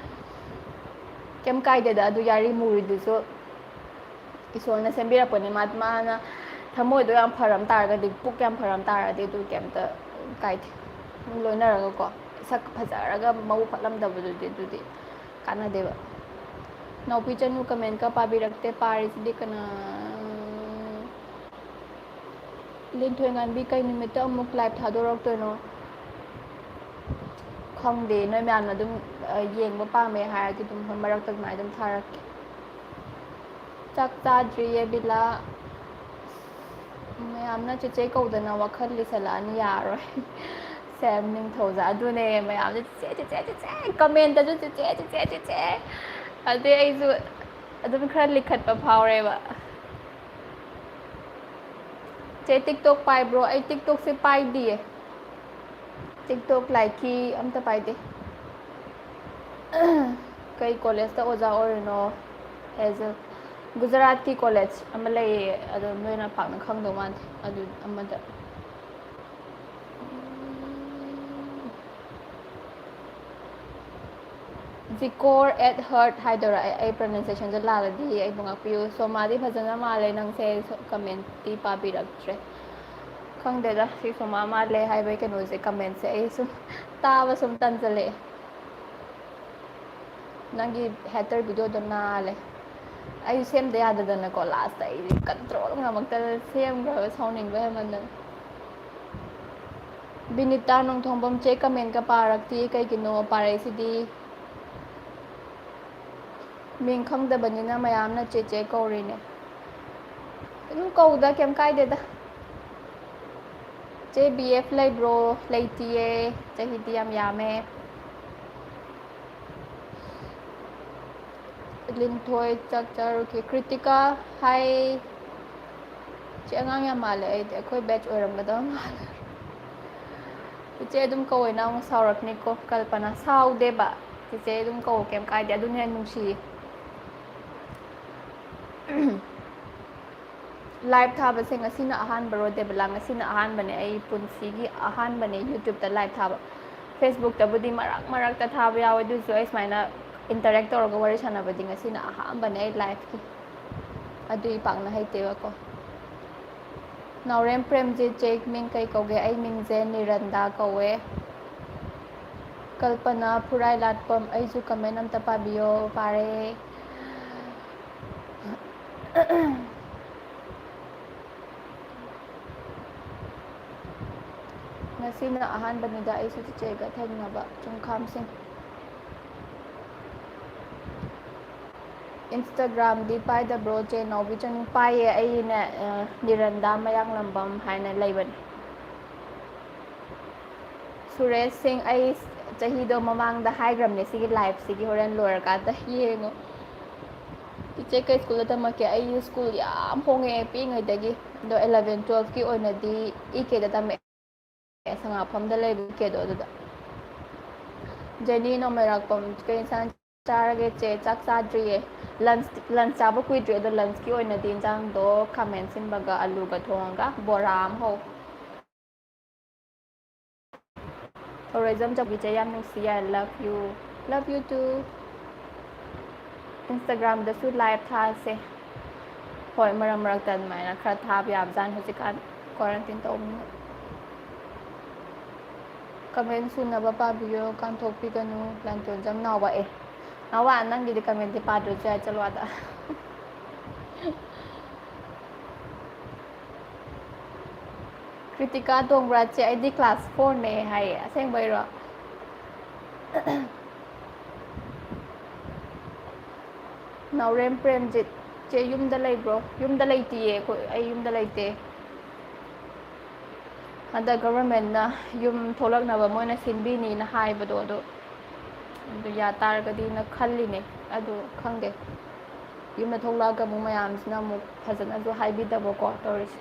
ꯀꯩꯝ ꯀꯥꯏꯗꯦꯗ, ꯑꯗꯨ ꯌꯥꯔꯤ ꯃꯨꯔꯤꯗꯨꯁꯨ ꯏꯁꯣꯔꯅ ꯁꯦꯝꯕꯤꯔꯛꯄꯅꯦ꯫ ꯃꯥ-, ꯃꯥꯅ ꯊꯃꯣꯏꯗꯣ ꯌꯥꯝ ꯐꯔꯝ ꯇꯥꯔꯒꯗꯤ, ꯄꯨꯛ ꯌꯥꯝ ꯐꯔꯝ ꯇꯥꯔꯗꯤ ꯑꯗꯨ ꯀꯩꯝꯇ ꯀꯥꯏꯗꯦ꯫ ꯑꯗꯨꯝ ꯂꯣꯏꯅꯔꯒꯀꯣ, ꯁꯛ ꯐꯖꯔꯒ ꯃꯕꯨꯛ ꯐꯠꯂꯝꯗꯕꯗꯨꯗꯤ ꯑꯗꯨꯗꯤ ꯀꯥꯟꯅꯗꯦꯕ꯫ ꯅꯥꯎꯄꯤ ꯆꯅꯨ ꯀꯃꯦꯟꯀ ꯄꯥꯕꯤꯔꯛꯇꯦ, ꯄꯥꯔꯤꯁꯤꯗꯤ ꯀꯅꯥ? ꯂꯤꯟꯊꯣꯏ ꯉꯥꯟꯕꯤ, ꯀꯩ ꯅꯨꯃꯤꯠꯇ ꯑꯃꯨꯛ ꯂꯥꯏꯚ ꯊꯥꯗꯣꯔꯛꯇꯣꯏꯅꯣ? ꯈꯪꯗꯦ, ꯅꯣꯏ ꯃꯌꯥꯝꯅ ꯑꯗꯨꯝ, ꯑ, ꯌꯦꯡꯕ ꯄꯥꯝꯃꯦ ꯍꯥꯏꯔꯗꯤ ꯑꯗꯨꯝ ꯍꯣꯏ, ꯃꯔꯛꯇ ꯑꯗꯨꯃꯥꯏꯅ ꯑꯗꯨꯝ ꯊꯥꯔꯛꯀꯦ꯫ ꯆꯥꯛ ꯆꯥꯗ꯭ꯔꯤꯌꯦ ꯕꯤꯂꯥ꯫ ꯃꯌꯥꯝꯅ ꯆꯦꯆꯦ ꯀꯧꯗꯅ ꯋꯥꯈꯜ ꯂꯤꯁꯜꯂꯛꯑꯅꯤ, ꯌꯥꯔꯣꯏ꯫ ꯁꯦꯝ ꯅꯤꯡꯊꯧꯖꯥ, ꯑꯗꯨꯅꯦ ꯃꯌꯥꯝꯁꯦ ꯆꯦꯆꯦ, ꯆꯦꯆꯦ, ꯆꯦꯆꯦ, ꯀꯃꯦꯟꯇꯁꯨ ꯆꯦꯆꯦ, ꯆꯦꯆꯦ, ꯆꯦꯆꯦ꯫ ꯑꯗꯨꯗꯩ ꯑꯩꯁꯨ ꯑꯗꯨꯝ ꯈꯔ ꯂꯤꯈꯠꯄ ꯐꯥꯎꯔꯦꯕ꯫ ꯆꯦ, TikTok ꯄꯥꯏꯕ꯭ꯔꯣ? ꯑꯩ TikTokꯁꯦ ꯄꯥꯏꯗꯤꯌꯦ꯫ TikTok, ꯂꯥꯏꯀꯤ ꯑꯝꯇ ꯄꯥꯏꯗꯦ꯫ ꯀꯩ ꯀꯣꯂꯦꯖꯇ ꯑꯣꯖꯥ ꯑꯣꯏꯔꯤꯅꯣ? ꯍꯦꯖꯜ꯫ ꯒꯨꯖꯔꯥꯠꯀꯤ ꯀꯣꯂꯦꯖ ꯑꯃ ꯂꯩꯌꯦ, ꯑꯗꯣ ꯅꯣꯏꯅ ꯄꯥꯛꯅ ꯈꯪꯗꯧ ꯃꯥꯟꯗꯦ꯫ ꯑꯗꯨ ꯑꯃꯗ꯫ Zikor at heart ꯍꯥꯏꯗꯣꯏꯔꯥ? ꯑꯩ, ꯑꯩ pronunciationꯁꯦ ꯂꯥꯜꯂꯗꯤ ꯑꯩꯕꯨ ꯉꯥꯛꯄꯤꯌꯨ꯫ ꯁꯣꯃꯥꯗꯤ ꯐꯖꯅ ꯃꯥꯜꯂꯦ ꯅꯪꯁꯦ, ꯁꯣ-, commentꯇꯤ ꯄꯥꯕꯤꯔꯛꯇ꯭ꯔꯦ꯫ ꯈꯪꯗꯦꯗ, ꯁꯤ ꯁꯨꯝ ꯃꯥ ꯃꯥꯜꯂꯦ ꯍꯥꯏꯕꯒꯤ ꯀꯩꯅꯣꯁꯦ, ꯀꯃꯦꯟꯁꯦ ꯑꯩ ꯁꯨꯝ ꯇꯥꯕ ꯁꯨꯝ ꯇꯟꯖꯜꯂꯛꯑꯦ꯫ ꯅꯪꯒꯤ ꯍꯦꯇꯔ ꯚꯤꯗꯤꯑꯣꯗꯣ ꯅꯥꯜꯂꯦ꯫ ꯑꯩ ꯁꯦꯝꯗ ꯌꯥꯗꯗꯅꯀꯣ, ꯂꯥꯁꯇ ꯑꯩ ꯀꯟꯇ꯭ꯔꯣꯜ ꯉꯝꯃꯛꯇꯗꯅ ꯁꯦꯝꯈ꯭ꯔꯕ, ꯁꯥꯎꯅꯤꯡꯕ ꯍꯦꯟꯃꯟꯗꯅ꯫ ꯕꯤꯅꯤꯇꯥ ꯅꯣꯡꯊꯣꯡꯕꯝ ꯆꯦ, ꯀꯃꯦꯟꯒ ꯄꯥꯔꯛꯇꯦ ꯀꯩꯒꯤꯅꯣ? ꯄꯥꯔꯛꯏꯁꯤꯗꯤ꯫ ꯃꯤꯡ ꯈꯪꯗꯕꯅꯤꯅ ꯃꯌꯥꯝꯅ ꯆꯦꯆꯦ ꯀꯧꯔꯤꯅꯦ꯫ ꯑꯗꯨꯝ ꯀꯧꯗ, ꯀꯩꯝ ꯀꯥꯏꯗꯦꯗ꯫ ꯆꯦ, ꯕꯤ ꯑꯦꯐ ꯂꯩꯕ꯭ꯔꯣ? ꯂꯩꯇꯤꯌꯦ, ꯆꯍꯤꯗꯤ ꯌꯥꯝ ꯌꯥꯝꯃꯦ꯫ ꯂꯤꯟꯊꯣꯏ ꯆꯥꯛ ꯆꯥꯔꯨꯈꯤ꯫ ꯀ꯭ꯔꯤꯇꯤꯀꯥ, ꯍꯥꯏ꯫ ꯆꯦ, ꯑꯉꯥꯡ ꯌꯥꯝ ꯃꯥꯜꯂꯦ ꯑꯩꯗꯤ, ꯑꯩꯈꯣꯏ ꯕꯦꯠꯆ ꯑꯣꯏꯔꯝꯒꯗꯕ ꯃꯥꯜꯂꯦ꯫ ꯏꯆꯦ ꯑꯗꯨꯝ ꯀꯧꯋꯦ, ꯅꯪ ꯑꯃꯨꯛ ꯁꯥꯎꯔꯛꯅꯤꯀꯣ꯫ ꯀꯜꯄꯅꯥ, ꯁꯥꯎꯗꯦꯕ꯫ ꯆꯤꯆꯦ ꯑꯗꯨꯝ ꯀꯧ, ꯀꯩꯝ ꯀꯥꯏꯗꯦ, ꯑꯗꯨꯅ ꯍꯦꯟꯅ ꯅꯨꯡꯁꯤꯌꯦ꯫ ꯂꯥꯏꯚ ꯊꯥꯕꯁꯦ ꯉꯁꯤꯅ ꯑꯍꯥꯟꯕꯔꯣ ꯗꯦꯕꯂꯥ? ꯉꯁꯤꯅ ꯑꯍꯥꯟꯕꯅꯦ, ꯑꯩ ꯄꯨꯟꯁꯤꯒꯤ ꯑꯍꯥꯟꯕꯅꯦ ꯌꯨꯇ꯭ꯌꯨꯕꯇ ꯂꯥꯏꯚ ꯊꯥꯕ꯫ ꯐꯦꯁꯕꯨꯛꯇꯕꯨꯗꯤ ꯃꯔꯛ ꯃꯔꯛꯇ ꯊꯥꯕ ꯌꯥꯎꯋꯦ, ꯑꯗꯨꯁꯨ ꯑꯩ ꯁꯨꯃꯥꯏꯅ ꯏꯟꯇꯔꯦꯛ ꯇꯧꯔꯒ ꯋꯥꯔꯤ ꯁꯥꯟꯅꯕꯗꯤ ꯉꯁꯤꯅ ꯑꯍꯥꯟꯕꯅꯦ ꯑꯩ ꯂꯥꯏꯚꯀꯤ꯫ ꯑꯗꯨꯏ ꯄꯥꯛꯅ ꯍꯩꯇꯦꯕꯀꯣ꯫ ꯅꯥꯎꯔꯦꯝ ꯄ꯭ꯔꯦꯝꯖꯤꯠ ꯆꯦ, ꯃꯤꯡ ꯀꯩ ꯀꯧꯒꯦ? ꯑꯩ ꯃꯤꯡꯁꯦ ꯅꯤꯔꯟꯗꯥ ꯀꯧꯋꯦ꯫ ꯀꯜꯄꯅꯥ ꯐꯨꯔꯥꯏ ꯂꯥꯠꯄꯝ, ꯑꯩꯁꯨ ꯀꯃꯦꯟ ꯑꯝꯇ ꯄꯥꯕꯤꯌꯣ꯫ ꯄꯥꯔꯦ꯫ ꯉꯁꯤꯅ ꯑꯍꯥꯟꯕꯅꯤꯗ ꯑꯩꯁꯨ ꯆꯤꯆꯦꯒ ꯊꯦꯡꯅꯕ꯫ ꯆꯨꯡꯈꯥꯝꯁꯤꯡ꯫ ꯏꯟꯁꯇꯥꯒ꯭ꯔꯥꯝꯗꯤ ꯄꯥꯏꯗꯕ꯭ꯔꯣ ꯆꯦ ꯅꯥꯎꯕꯤꯆꯟ? ꯄꯥꯏꯌꯦ, ꯑꯩꯅꯦ, ꯑ, ꯅꯤꯔꯟꯗꯥ ꯃꯌꯥꯡꯂꯝꯕꯝ ꯍꯥꯏꯅ ꯂꯩꯕꯅꯦ꯫ ꯁꯨꯔꯦꯁ ꯁꯤꯡ, ꯑꯩ ꯆꯍꯤꯗꯣ ꯃꯃꯥꯡꯗ ꯍꯥꯏꯈ꯭ꯔꯕꯅꯦ ꯁꯤꯒꯤ ꯂꯥꯏꯐꯁꯤꯒꯤ, ꯍꯣꯔꯦꯟ ꯂꯣꯏꯔꯀꯥꯟꯗ ꯌꯦꯡꯉꯣ꯫ ꯏꯆꯦ, ꯀꯩ ꯁ꯭ꯀꯨꯜꯗ ꯇꯝꯃꯛꯀꯦ? ꯑꯩ ꯁ꯭ꯀꯨꯜ ꯌꯥꯝ ꯍꯣꯡꯉꯛꯑꯦ ꯄꯤꯛꯏꯉꯩꯗꯒꯤ, ꯑꯗꯣ ꯑꯦꯂꯚꯦꯟ ꯇꯨꯋꯦꯜꯐꯀꯤ ꯑꯣꯏꯅꯗꯤ ꯏ ꯀꯦꯗ ꯇꯝꯃꯛꯑꯦ, ꯁꯉꯥꯛꯐꯝꯗ ꯂꯩꯕ ꯏ ꯀꯦꯗꯣ ꯑꯗꯨꯗ꯫ ꯖꯦꯅꯤ ꯅꯣꯡꯃꯩꯔꯥꯛꯄꯝ, ꯀꯩ ꯏꯟꯁꯥꯡ ꯆꯥꯔꯒꯦ ꯆꯦ? ꯆꯥꯛ ꯆꯥꯗ꯭ꯔꯤꯌꯦ, ꯂꯟꯁ, ꯂꯟꯁ ꯆꯥꯕ ꯀꯨꯏꯗ꯭ꯔꯤ, ꯑꯗꯣ ꯂꯟꯁꯀꯤ ꯑꯣꯏꯅꯗꯤ ꯏꯟꯁꯥꯡꯗꯣ ꯈꯥꯃꯦꯟ ꯁꯤꯟꯕꯒ ꯑꯂꯨꯒ ꯊꯣꯡꯉꯒ ꯕꯣꯔꯥ ꯑꯃ ꯍꯧ꯫ ꯊꯧꯔꯣꯏꯖꯝ ꯆꯧꯕꯤꯁꯦ ꯌꯥꯝ ꯅꯨꯡꯁꯤꯌꯦ, I love you, love you too꯫ ꯏꯟꯁꯇꯥꯒ꯭ꯔꯥꯝꯗꯁꯨ ꯂꯥꯏꯚ ꯊꯥꯁꯦ꯫ ꯍꯣꯏ, ꯃꯔꯛ ꯃꯔꯛꯇ ꯑꯗꯨꯃꯥꯏꯅ ꯈꯔ ꯊꯥꯕ ꯌꯥꯕꯖꯥꯠꯅꯤ ꯍꯧꯖꯤꯛꯀꯥꯟ꯫ ꯀ꯭ꯋꯥꯔꯦꯟꯇꯤꯟ ꯇꯧꯕꯅꯤꯅ꯫ ꯀꯃꯦꯟ ꯁꯨꯅꯕ ꯄꯥꯕꯤꯌꯨ, ꯀꯥꯟꯊꯣꯛꯄꯤꯒꯅꯨ꯫ ꯂꯥꯟꯇꯣꯟꯖꯝ ꯅꯥꯎꯕ꯫ ꯑꯦ, ꯅꯥꯎꯕ, ꯅꯪꯒꯤꯗꯤ ꯀꯃꯦꯟꯗꯤ ꯄꯥꯗ꯭ꯔꯁꯨ ꯌꯥꯏ, ꯆꯠꯂꯣ ꯑꯥꯗ꯫ ꯀ꯭ꯔꯤꯇꯤꯀꯥ ꯇꯣꯡꯕ꯭ꯔꯥ ꯆꯦ? ꯑꯩꯗꯤ ꯀ꯭ꯂꯥꯁ ꯐꯣꯔꯅꯦ ꯍꯥꯏꯌꯦ꯫ ꯑꯁꯦꯡꯕꯩꯔꯣ? ꯅꯥꯎꯔꯦꯝ ꯄ꯭ꯔꯦꯝꯖꯤꯠ, ꯆꯦ ꯌꯨꯝꯗ ꯂꯩꯕ꯭ꯔꯣ? ꯌꯨꯝꯗ ꯂꯩꯇꯤꯌꯦ, ꯑꯩꯈꯣꯏ, ꯑꯩ ꯌꯨꯝꯗ ꯂꯩꯇꯦ꯫ ꯍꯟꯗꯛ ꯒꯚꯔꯟꯃꯦꯟꯠꯅ ꯌꯨꯝ ꯊꯣꯛꯂꯛꯅꯕ ꯃꯣꯏꯅ ꯁꯤꯟꯕꯤꯅꯤꯅ ꯍꯥꯏꯕꯗꯣ, ꯑꯗꯨ, ꯑꯗꯨ ꯌꯥ ꯇꯥꯔꯒꯗꯤꯅ ꯈꯜꯂꯤꯅꯦ꯫ ꯑꯗꯨ ꯈꯪꯗꯦ, ꯌꯨꯝꯗ ꯊꯣꯛꯂꯛꯑꯒ ꯑꯃꯨꯛ ꯃꯌꯥꯝꯁꯤꯅ ꯑꯃꯨꯛ ꯐꯖꯅꯁꯨ ꯍꯥꯏꯕꯤꯗꯕꯀꯣ ꯇꯧꯔꯤꯁꯦ꯫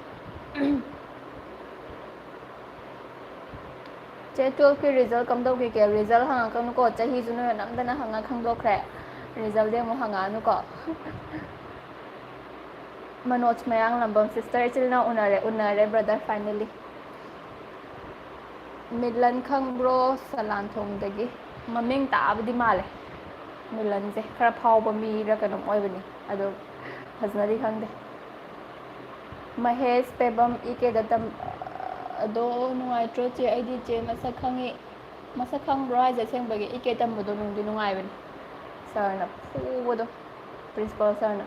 ꯆꯦ, ꯇꯨꯋꯦꯜꯐꯀꯤ ꯔꯤꯖꯜ ꯀꯝꯗꯧꯈꯤꯒꯦ? ꯔꯤꯖꯜ ꯍꯪꯉꯛꯀꯅꯨꯀꯣ, ꯆꯍꯤꯁꯨ ꯅꯣꯏꯅ ꯅꯝꯗꯅ ꯍꯪꯉ ꯈꯪꯗꯣꯛꯈ꯭ꯔꯦ꯫ ꯔꯤꯖꯜꯗꯤ ꯑꯃꯨꯛ ꯍꯪꯉꯛꯑꯅꯨꯀꯣ꯫ ꯃꯅꯣꯖ ꯃꯌꯥꯡꯂꯝꯕꯝ, sister, ꯏꯆꯤꯜ ꯏꯅꯥꯎ ꯎꯅꯔꯦ, ꯎꯅꯔꯦ brother, finally꯫ ꯃꯤꯂꯟ ꯈꯪꯕ꯭ꯔꯣ? ꯁꯂꯥꯟꯊꯣꯡꯗꯒꯤ꯫ ꯃꯃꯤꯡ ꯇꯥꯕꯗꯤ ꯃꯥꯜꯂꯦ꯫ ꯃꯤꯂꯟꯁꯦ ꯈꯔ ꯐꯥꯎꯕ ꯃꯤꯔ ꯀꯩꯅꯣꯝ ꯑꯣꯏꯕꯅꯤ, ꯑꯗꯣ ꯐꯖꯅꯗꯤ ꯈꯪꯗꯦ꯫ ꯃꯍꯦꯁ ꯄꯦꯕꯝ, ꯏ ꯀꯦꯗ ꯇꯝ-, ꯑꯗꯣ ꯅꯨꯡꯉꯥꯏꯇ꯭ꯔꯣ ꯆꯦ? ꯑꯩꯗꯤ ꯆꯦ ꯃꯁꯛ ꯈꯪꯉꯤ꯫ ꯃꯁꯛ ꯈꯪꯕ꯭ꯔꯣ ꯍꯥꯏꯁꯦ? ꯑꯁꯦꯡꯕꯒꯤ ꯏ ꯀꯦ ꯇꯝꯕꯗꯣ ꯅꯨꯡꯗꯤ ꯅꯨꯡꯉꯥꯏꯕꯅꯤ꯫ ꯁꯥꯔꯅ ꯐꯨꯕꯗꯣ, ꯄ꯭ꯔꯤꯟꯁꯤꯄꯥꯜ ꯁꯥꯔꯅ꯫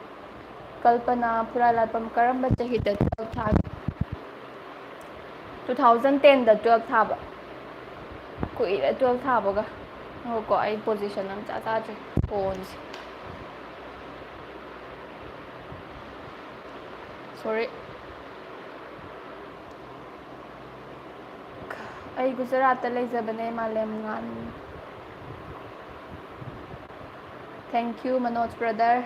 ꯀꯜꯄꯅꯥ ꯐꯨꯔꯥꯂꯥꯠꯄꯝ, ꯀꯔꯝꯕ ꯆꯍꯤꯗ ꯇꯨꯋꯦꯜꯐ ꯊꯥꯒꯦ? Two thousand tenꯗ ꯇꯨꯋꯦꯜꯐ ꯊꯥꯕ꯫ ꯀꯨꯏꯔꯦ ꯇꯨꯋꯦꯜꯐ ꯊꯥꯕꯒ꯫ ꯉꯥꯏꯈꯣꯀꯣ, ꯑꯩ position ꯑꯃ ꯏꯆꯥ ꯆꯥꯗ꯭ꯔꯦ ꯐꯣꯟꯁꯦ꯫ Sorry꯫ ꯑꯩ ꯒꯨꯖꯔꯥꯠꯇ ꯂꯩꯖꯕꯅꯦ, ꯃꯥꯂꯦꯝ ꯉꯥꯟ꯫ Thank you, Manoj brother꯫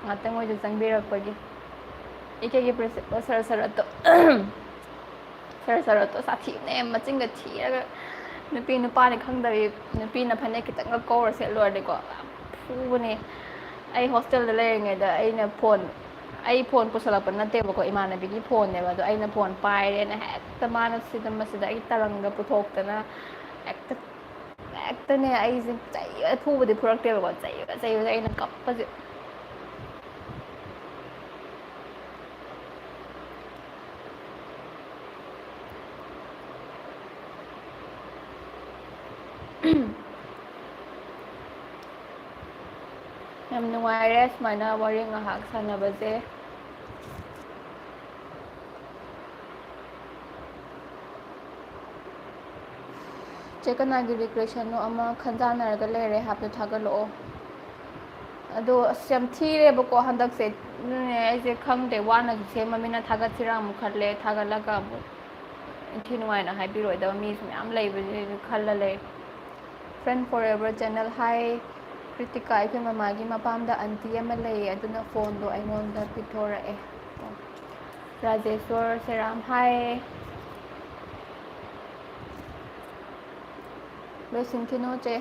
ꯉꯥꯛꯇꯪ ꯑꯣꯏꯁꯨ ꯆꯪꯕꯤꯔꯛꯄꯒꯤ꯫ ꯏ ꯀꯦꯒꯤ principal ꯁꯥꯔ ꯁꯔꯠꯇꯣ, ꯁꯥꯔ ꯁꯔꯠꯇꯣ ꯁꯥꯊꯤꯕꯅꯦ, ꯃꯆꯤꯟꯒ ꯊꯤꯔꯒ, ꯅꯨꯄꯤ ꯅꯨꯄꯥꯅꯤ ꯈꯪꯗꯕꯤ, ꯅꯨꯄꯤꯅ ꯐꯅꯦꯛ ꯈꯤꯇꯪꯒ ꯀꯧꯔ ꯁꯦꯠꯂꯨꯔꯗꯤꯀꯣ, ꯌꯥꯝ ꯐꯨꯕꯅꯦ꯫ ꯑꯩ hostelꯗ ꯂꯩꯔꯤꯉꯩꯗ ꯑꯩꯅ ꯐꯣꯟ, ꯑꯩ ꯐꯣꯟ ꯄꯨꯁꯜꯂꯛꯄ ꯅꯠꯇꯦꯕꯀꯣ, ꯏꯃꯥꯟꯅꯕꯤꯒꯤ ꯐꯣꯟꯅꯦꯕ꯫ ꯑꯗꯣ ꯑꯩꯅ ꯐꯣꯟ ꯄꯥꯏꯔꯦꯅ ꯍꯦꯛꯇ ꯃꯥꯅ ꯁꯤꯗ ꯃꯁꯤꯗ ꯑꯩꯒꯤ ꯇꯔꯪꯒ ꯄꯨꯊꯣꯛꯇꯅ ꯍꯦꯛꯇ, ꯍꯦꯛꯇꯅꯦ ꯑꯩꯁꯦ ꯆꯩ-, ꯐꯨꯕꯗꯤ ꯐꯨꯔꯛꯇꯦꯕꯀꯣ, ꯆꯩꯕ, ꯆꯩꯕꯁꯦ ꯑꯩꯅ ꯀꯞꯄꯁꯦ꯫ ꯌꯥꯝ ꯅꯨꯡꯉꯥꯏꯔꯦ ꯁꯨꯃꯥꯏꯅ ꯋꯥꯔꯤ ꯉꯥꯏꯍꯥꯛ ꯁꯥꯟꯅꯕꯁꯦ꯫ ꯆꯦ ꯀꯅꯥꯒꯤ ꯔꯤꯀ꯭ꯔꯤꯌꯦꯁꯟꯅꯣ ꯑꯃ ꯈꯟꯖꯥꯟꯅꯔꯒ ꯂꯩꯔꯦ ꯍꯥꯏꯕꯗꯣ ꯊꯥꯒꯠꯂꯛꯑꯣ꯫ ꯑꯗꯣ ꯑꯁ ꯌꯥꯝ ꯊꯤꯔꯦꯕꯀꯣ ꯍꯟꯗꯛꯁꯦ, ꯑꯗꯨꯅꯦ ꯑꯩꯁꯦ ꯈꯪꯗꯦ, ꯋꯥꯅꯁꯨ ꯁꯦꯝꯃꯃꯤꯅ ꯊꯥꯒꯠꯁꯤꯔꯥ ꯑꯃꯨꯛ ꯈꯜꯂꯦ, ꯊꯥꯒꯠꯂꯒ ꯑꯃꯨꯛ ꯏꯟꯊꯤ ꯅꯨꯡꯉꯥꯏꯅ ꯍꯥꯏꯕꯤꯔꯣꯏꯗꯕ ꯃꯤꯁꯨ ꯃꯌꯥꯝ ꯂꯩꯕꯁꯤꯁꯨ ꯈꯜꯂ ꯂꯩ꯫ Friend Forever Channel, ꯍꯥꯏ ꯀ꯭ꯔꯤꯇꯤꯀꯥ, ꯑꯩꯈꯣꯏ ꯃꯃꯥꯒꯤ ꯃꯄꯥꯝꯗ ꯑꯟꯇꯤ ꯑꯃ ꯂꯩꯌꯦ, ꯑꯗꯨꯅ ꯐꯣꯟꯗꯣ ꯑꯩꯉꯣꯟꯗ ꯄꯤꯊꯣꯔꯛꯑꯦ꯫ ꯔꯥꯖꯦꯁꯣꯔ ꯁꯦꯔꯥꯝ, ꯍꯥꯏ꯫ ꯂꯣꯏꯁꯤꯟꯈꯤꯅꯨ ꯆꯦ,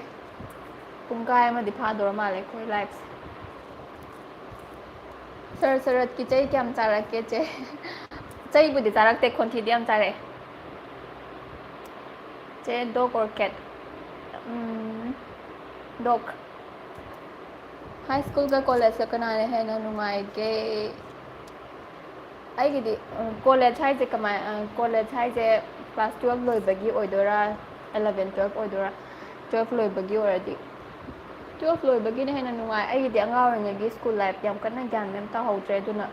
ꯄꯨꯡꯈꯥꯏ ꯑꯃꯗꯤ ꯐꯥꯗꯣꯔ ꯃꯥꯜꯂꯦ ꯑꯩꯈꯣꯏ ꯂꯥꯏꯐꯁꯦ꯫ ꯁꯔ ꯁꯔꯠꯀꯤ ꯆꯩ ꯀꯌꯥꯝ ꯆꯥꯔꯛꯀꯦ ꯆꯦ? ꯆꯩꯕꯨꯗꯤ ꯆꯥꯔꯛꯇꯦ, ꯈꯣꯟꯊꯤꯗꯤ ꯌꯥꯝ ꯆꯥꯔꯛꯑꯦ꯫ ꯆꯦ, dog or cat? Um, dog꯫ High schoolꯒ collegeꯀ ꯀꯅꯥꯅ ꯍꯦꯟꯅ ꯅꯨꯡꯉꯥꯏꯒꯦ? ꯑꯩꯒꯤꯗꯤ, ꯎꯝ, college ꯍꯥꯏꯁꯦ ꯀꯃꯥꯏ-, ꯑ, college ꯍꯥꯏꯁꯦ class twelve ꯂꯣꯏꯕꯒꯤ ꯑꯣꯏꯗꯣꯏꯔꯥ, eleven twelve ꯑꯣꯏꯗꯣꯏꯔꯥ? Twelve ꯂꯣꯏꯕꯒꯤ ꯑꯣꯏꯔꯗꯤ, twelve ꯂꯣꯏꯕꯒꯤꯅ ꯍꯦꯟꯅ ꯅꯨꯡꯉꯥꯏ꯫ ꯑꯩꯒꯤꯗꯤ ꯑꯉꯥꯡ ꯑꯣꯏꯔꯤꯉꯩꯒꯤ school life ꯌꯥꯝ ꯀꯟꯅ ꯒ꯭ꯌꯥꯟ ꯃꯦꯟ ꯇꯥꯍꯧꯗ꯭ꯔꯦ, ꯑꯗꯨꯅ꯫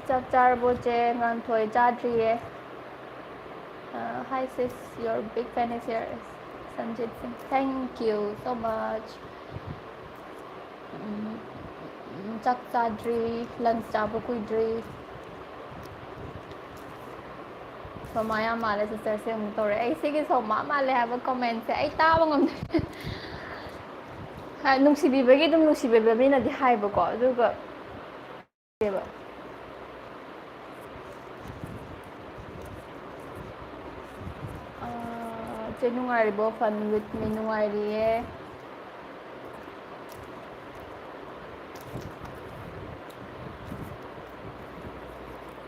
ꯆꯥꯛ ꯆꯥꯔꯕꯣ ꯆꯦ? ꯉꯥꯟꯊꯣꯏ, ꯆꯥꯗ꯭ꯔꯤꯌꯦ꯫ Uh, hi sis, your big fan is here, Sanjit Singh. Thank you so much. ꯎꯝ, ꯆꯥꯛ ꯆꯥꯗ꯭ꯔꯤ, lunch ꯆꯥꯕ ꯀꯨꯏꯗ꯭ꯔꯤ꯫ ꯁꯣꯃꯥ ꯌꯥꯝ ꯃꯥꯜꯂꯦ sisterꯁꯦ ꯑꯃꯨꯛ ꯇꯧꯔꯦ꯫ ꯑꯩ ꯁꯤꯒꯤ ꯁꯣꯃꯥ ꯃꯥꯜꯂꯦ ꯍꯥꯏꯕ commentꯁꯦ ꯑꯩ ꯇꯥꯕ ꯉꯝꯗꯦ꯫ ꯍꯥꯏ, ꯅꯨꯡꯁꯤꯕꯤꯕꯒꯤ ꯑꯗꯨꯝ ꯅꯨꯡꯁꯤꯕꯤꯕ ꯃꯤꯅꯗꯤ ꯍꯥꯏꯕꯀꯣ, ꯑꯗꯨꯒ ꯑꯥ, ꯆꯦ ꯅꯨꯡꯉꯥꯏꯔꯤꯕꯣ? Fun with me ꯅꯨꯡꯉꯥꯏꯔꯤꯌꯦ꯫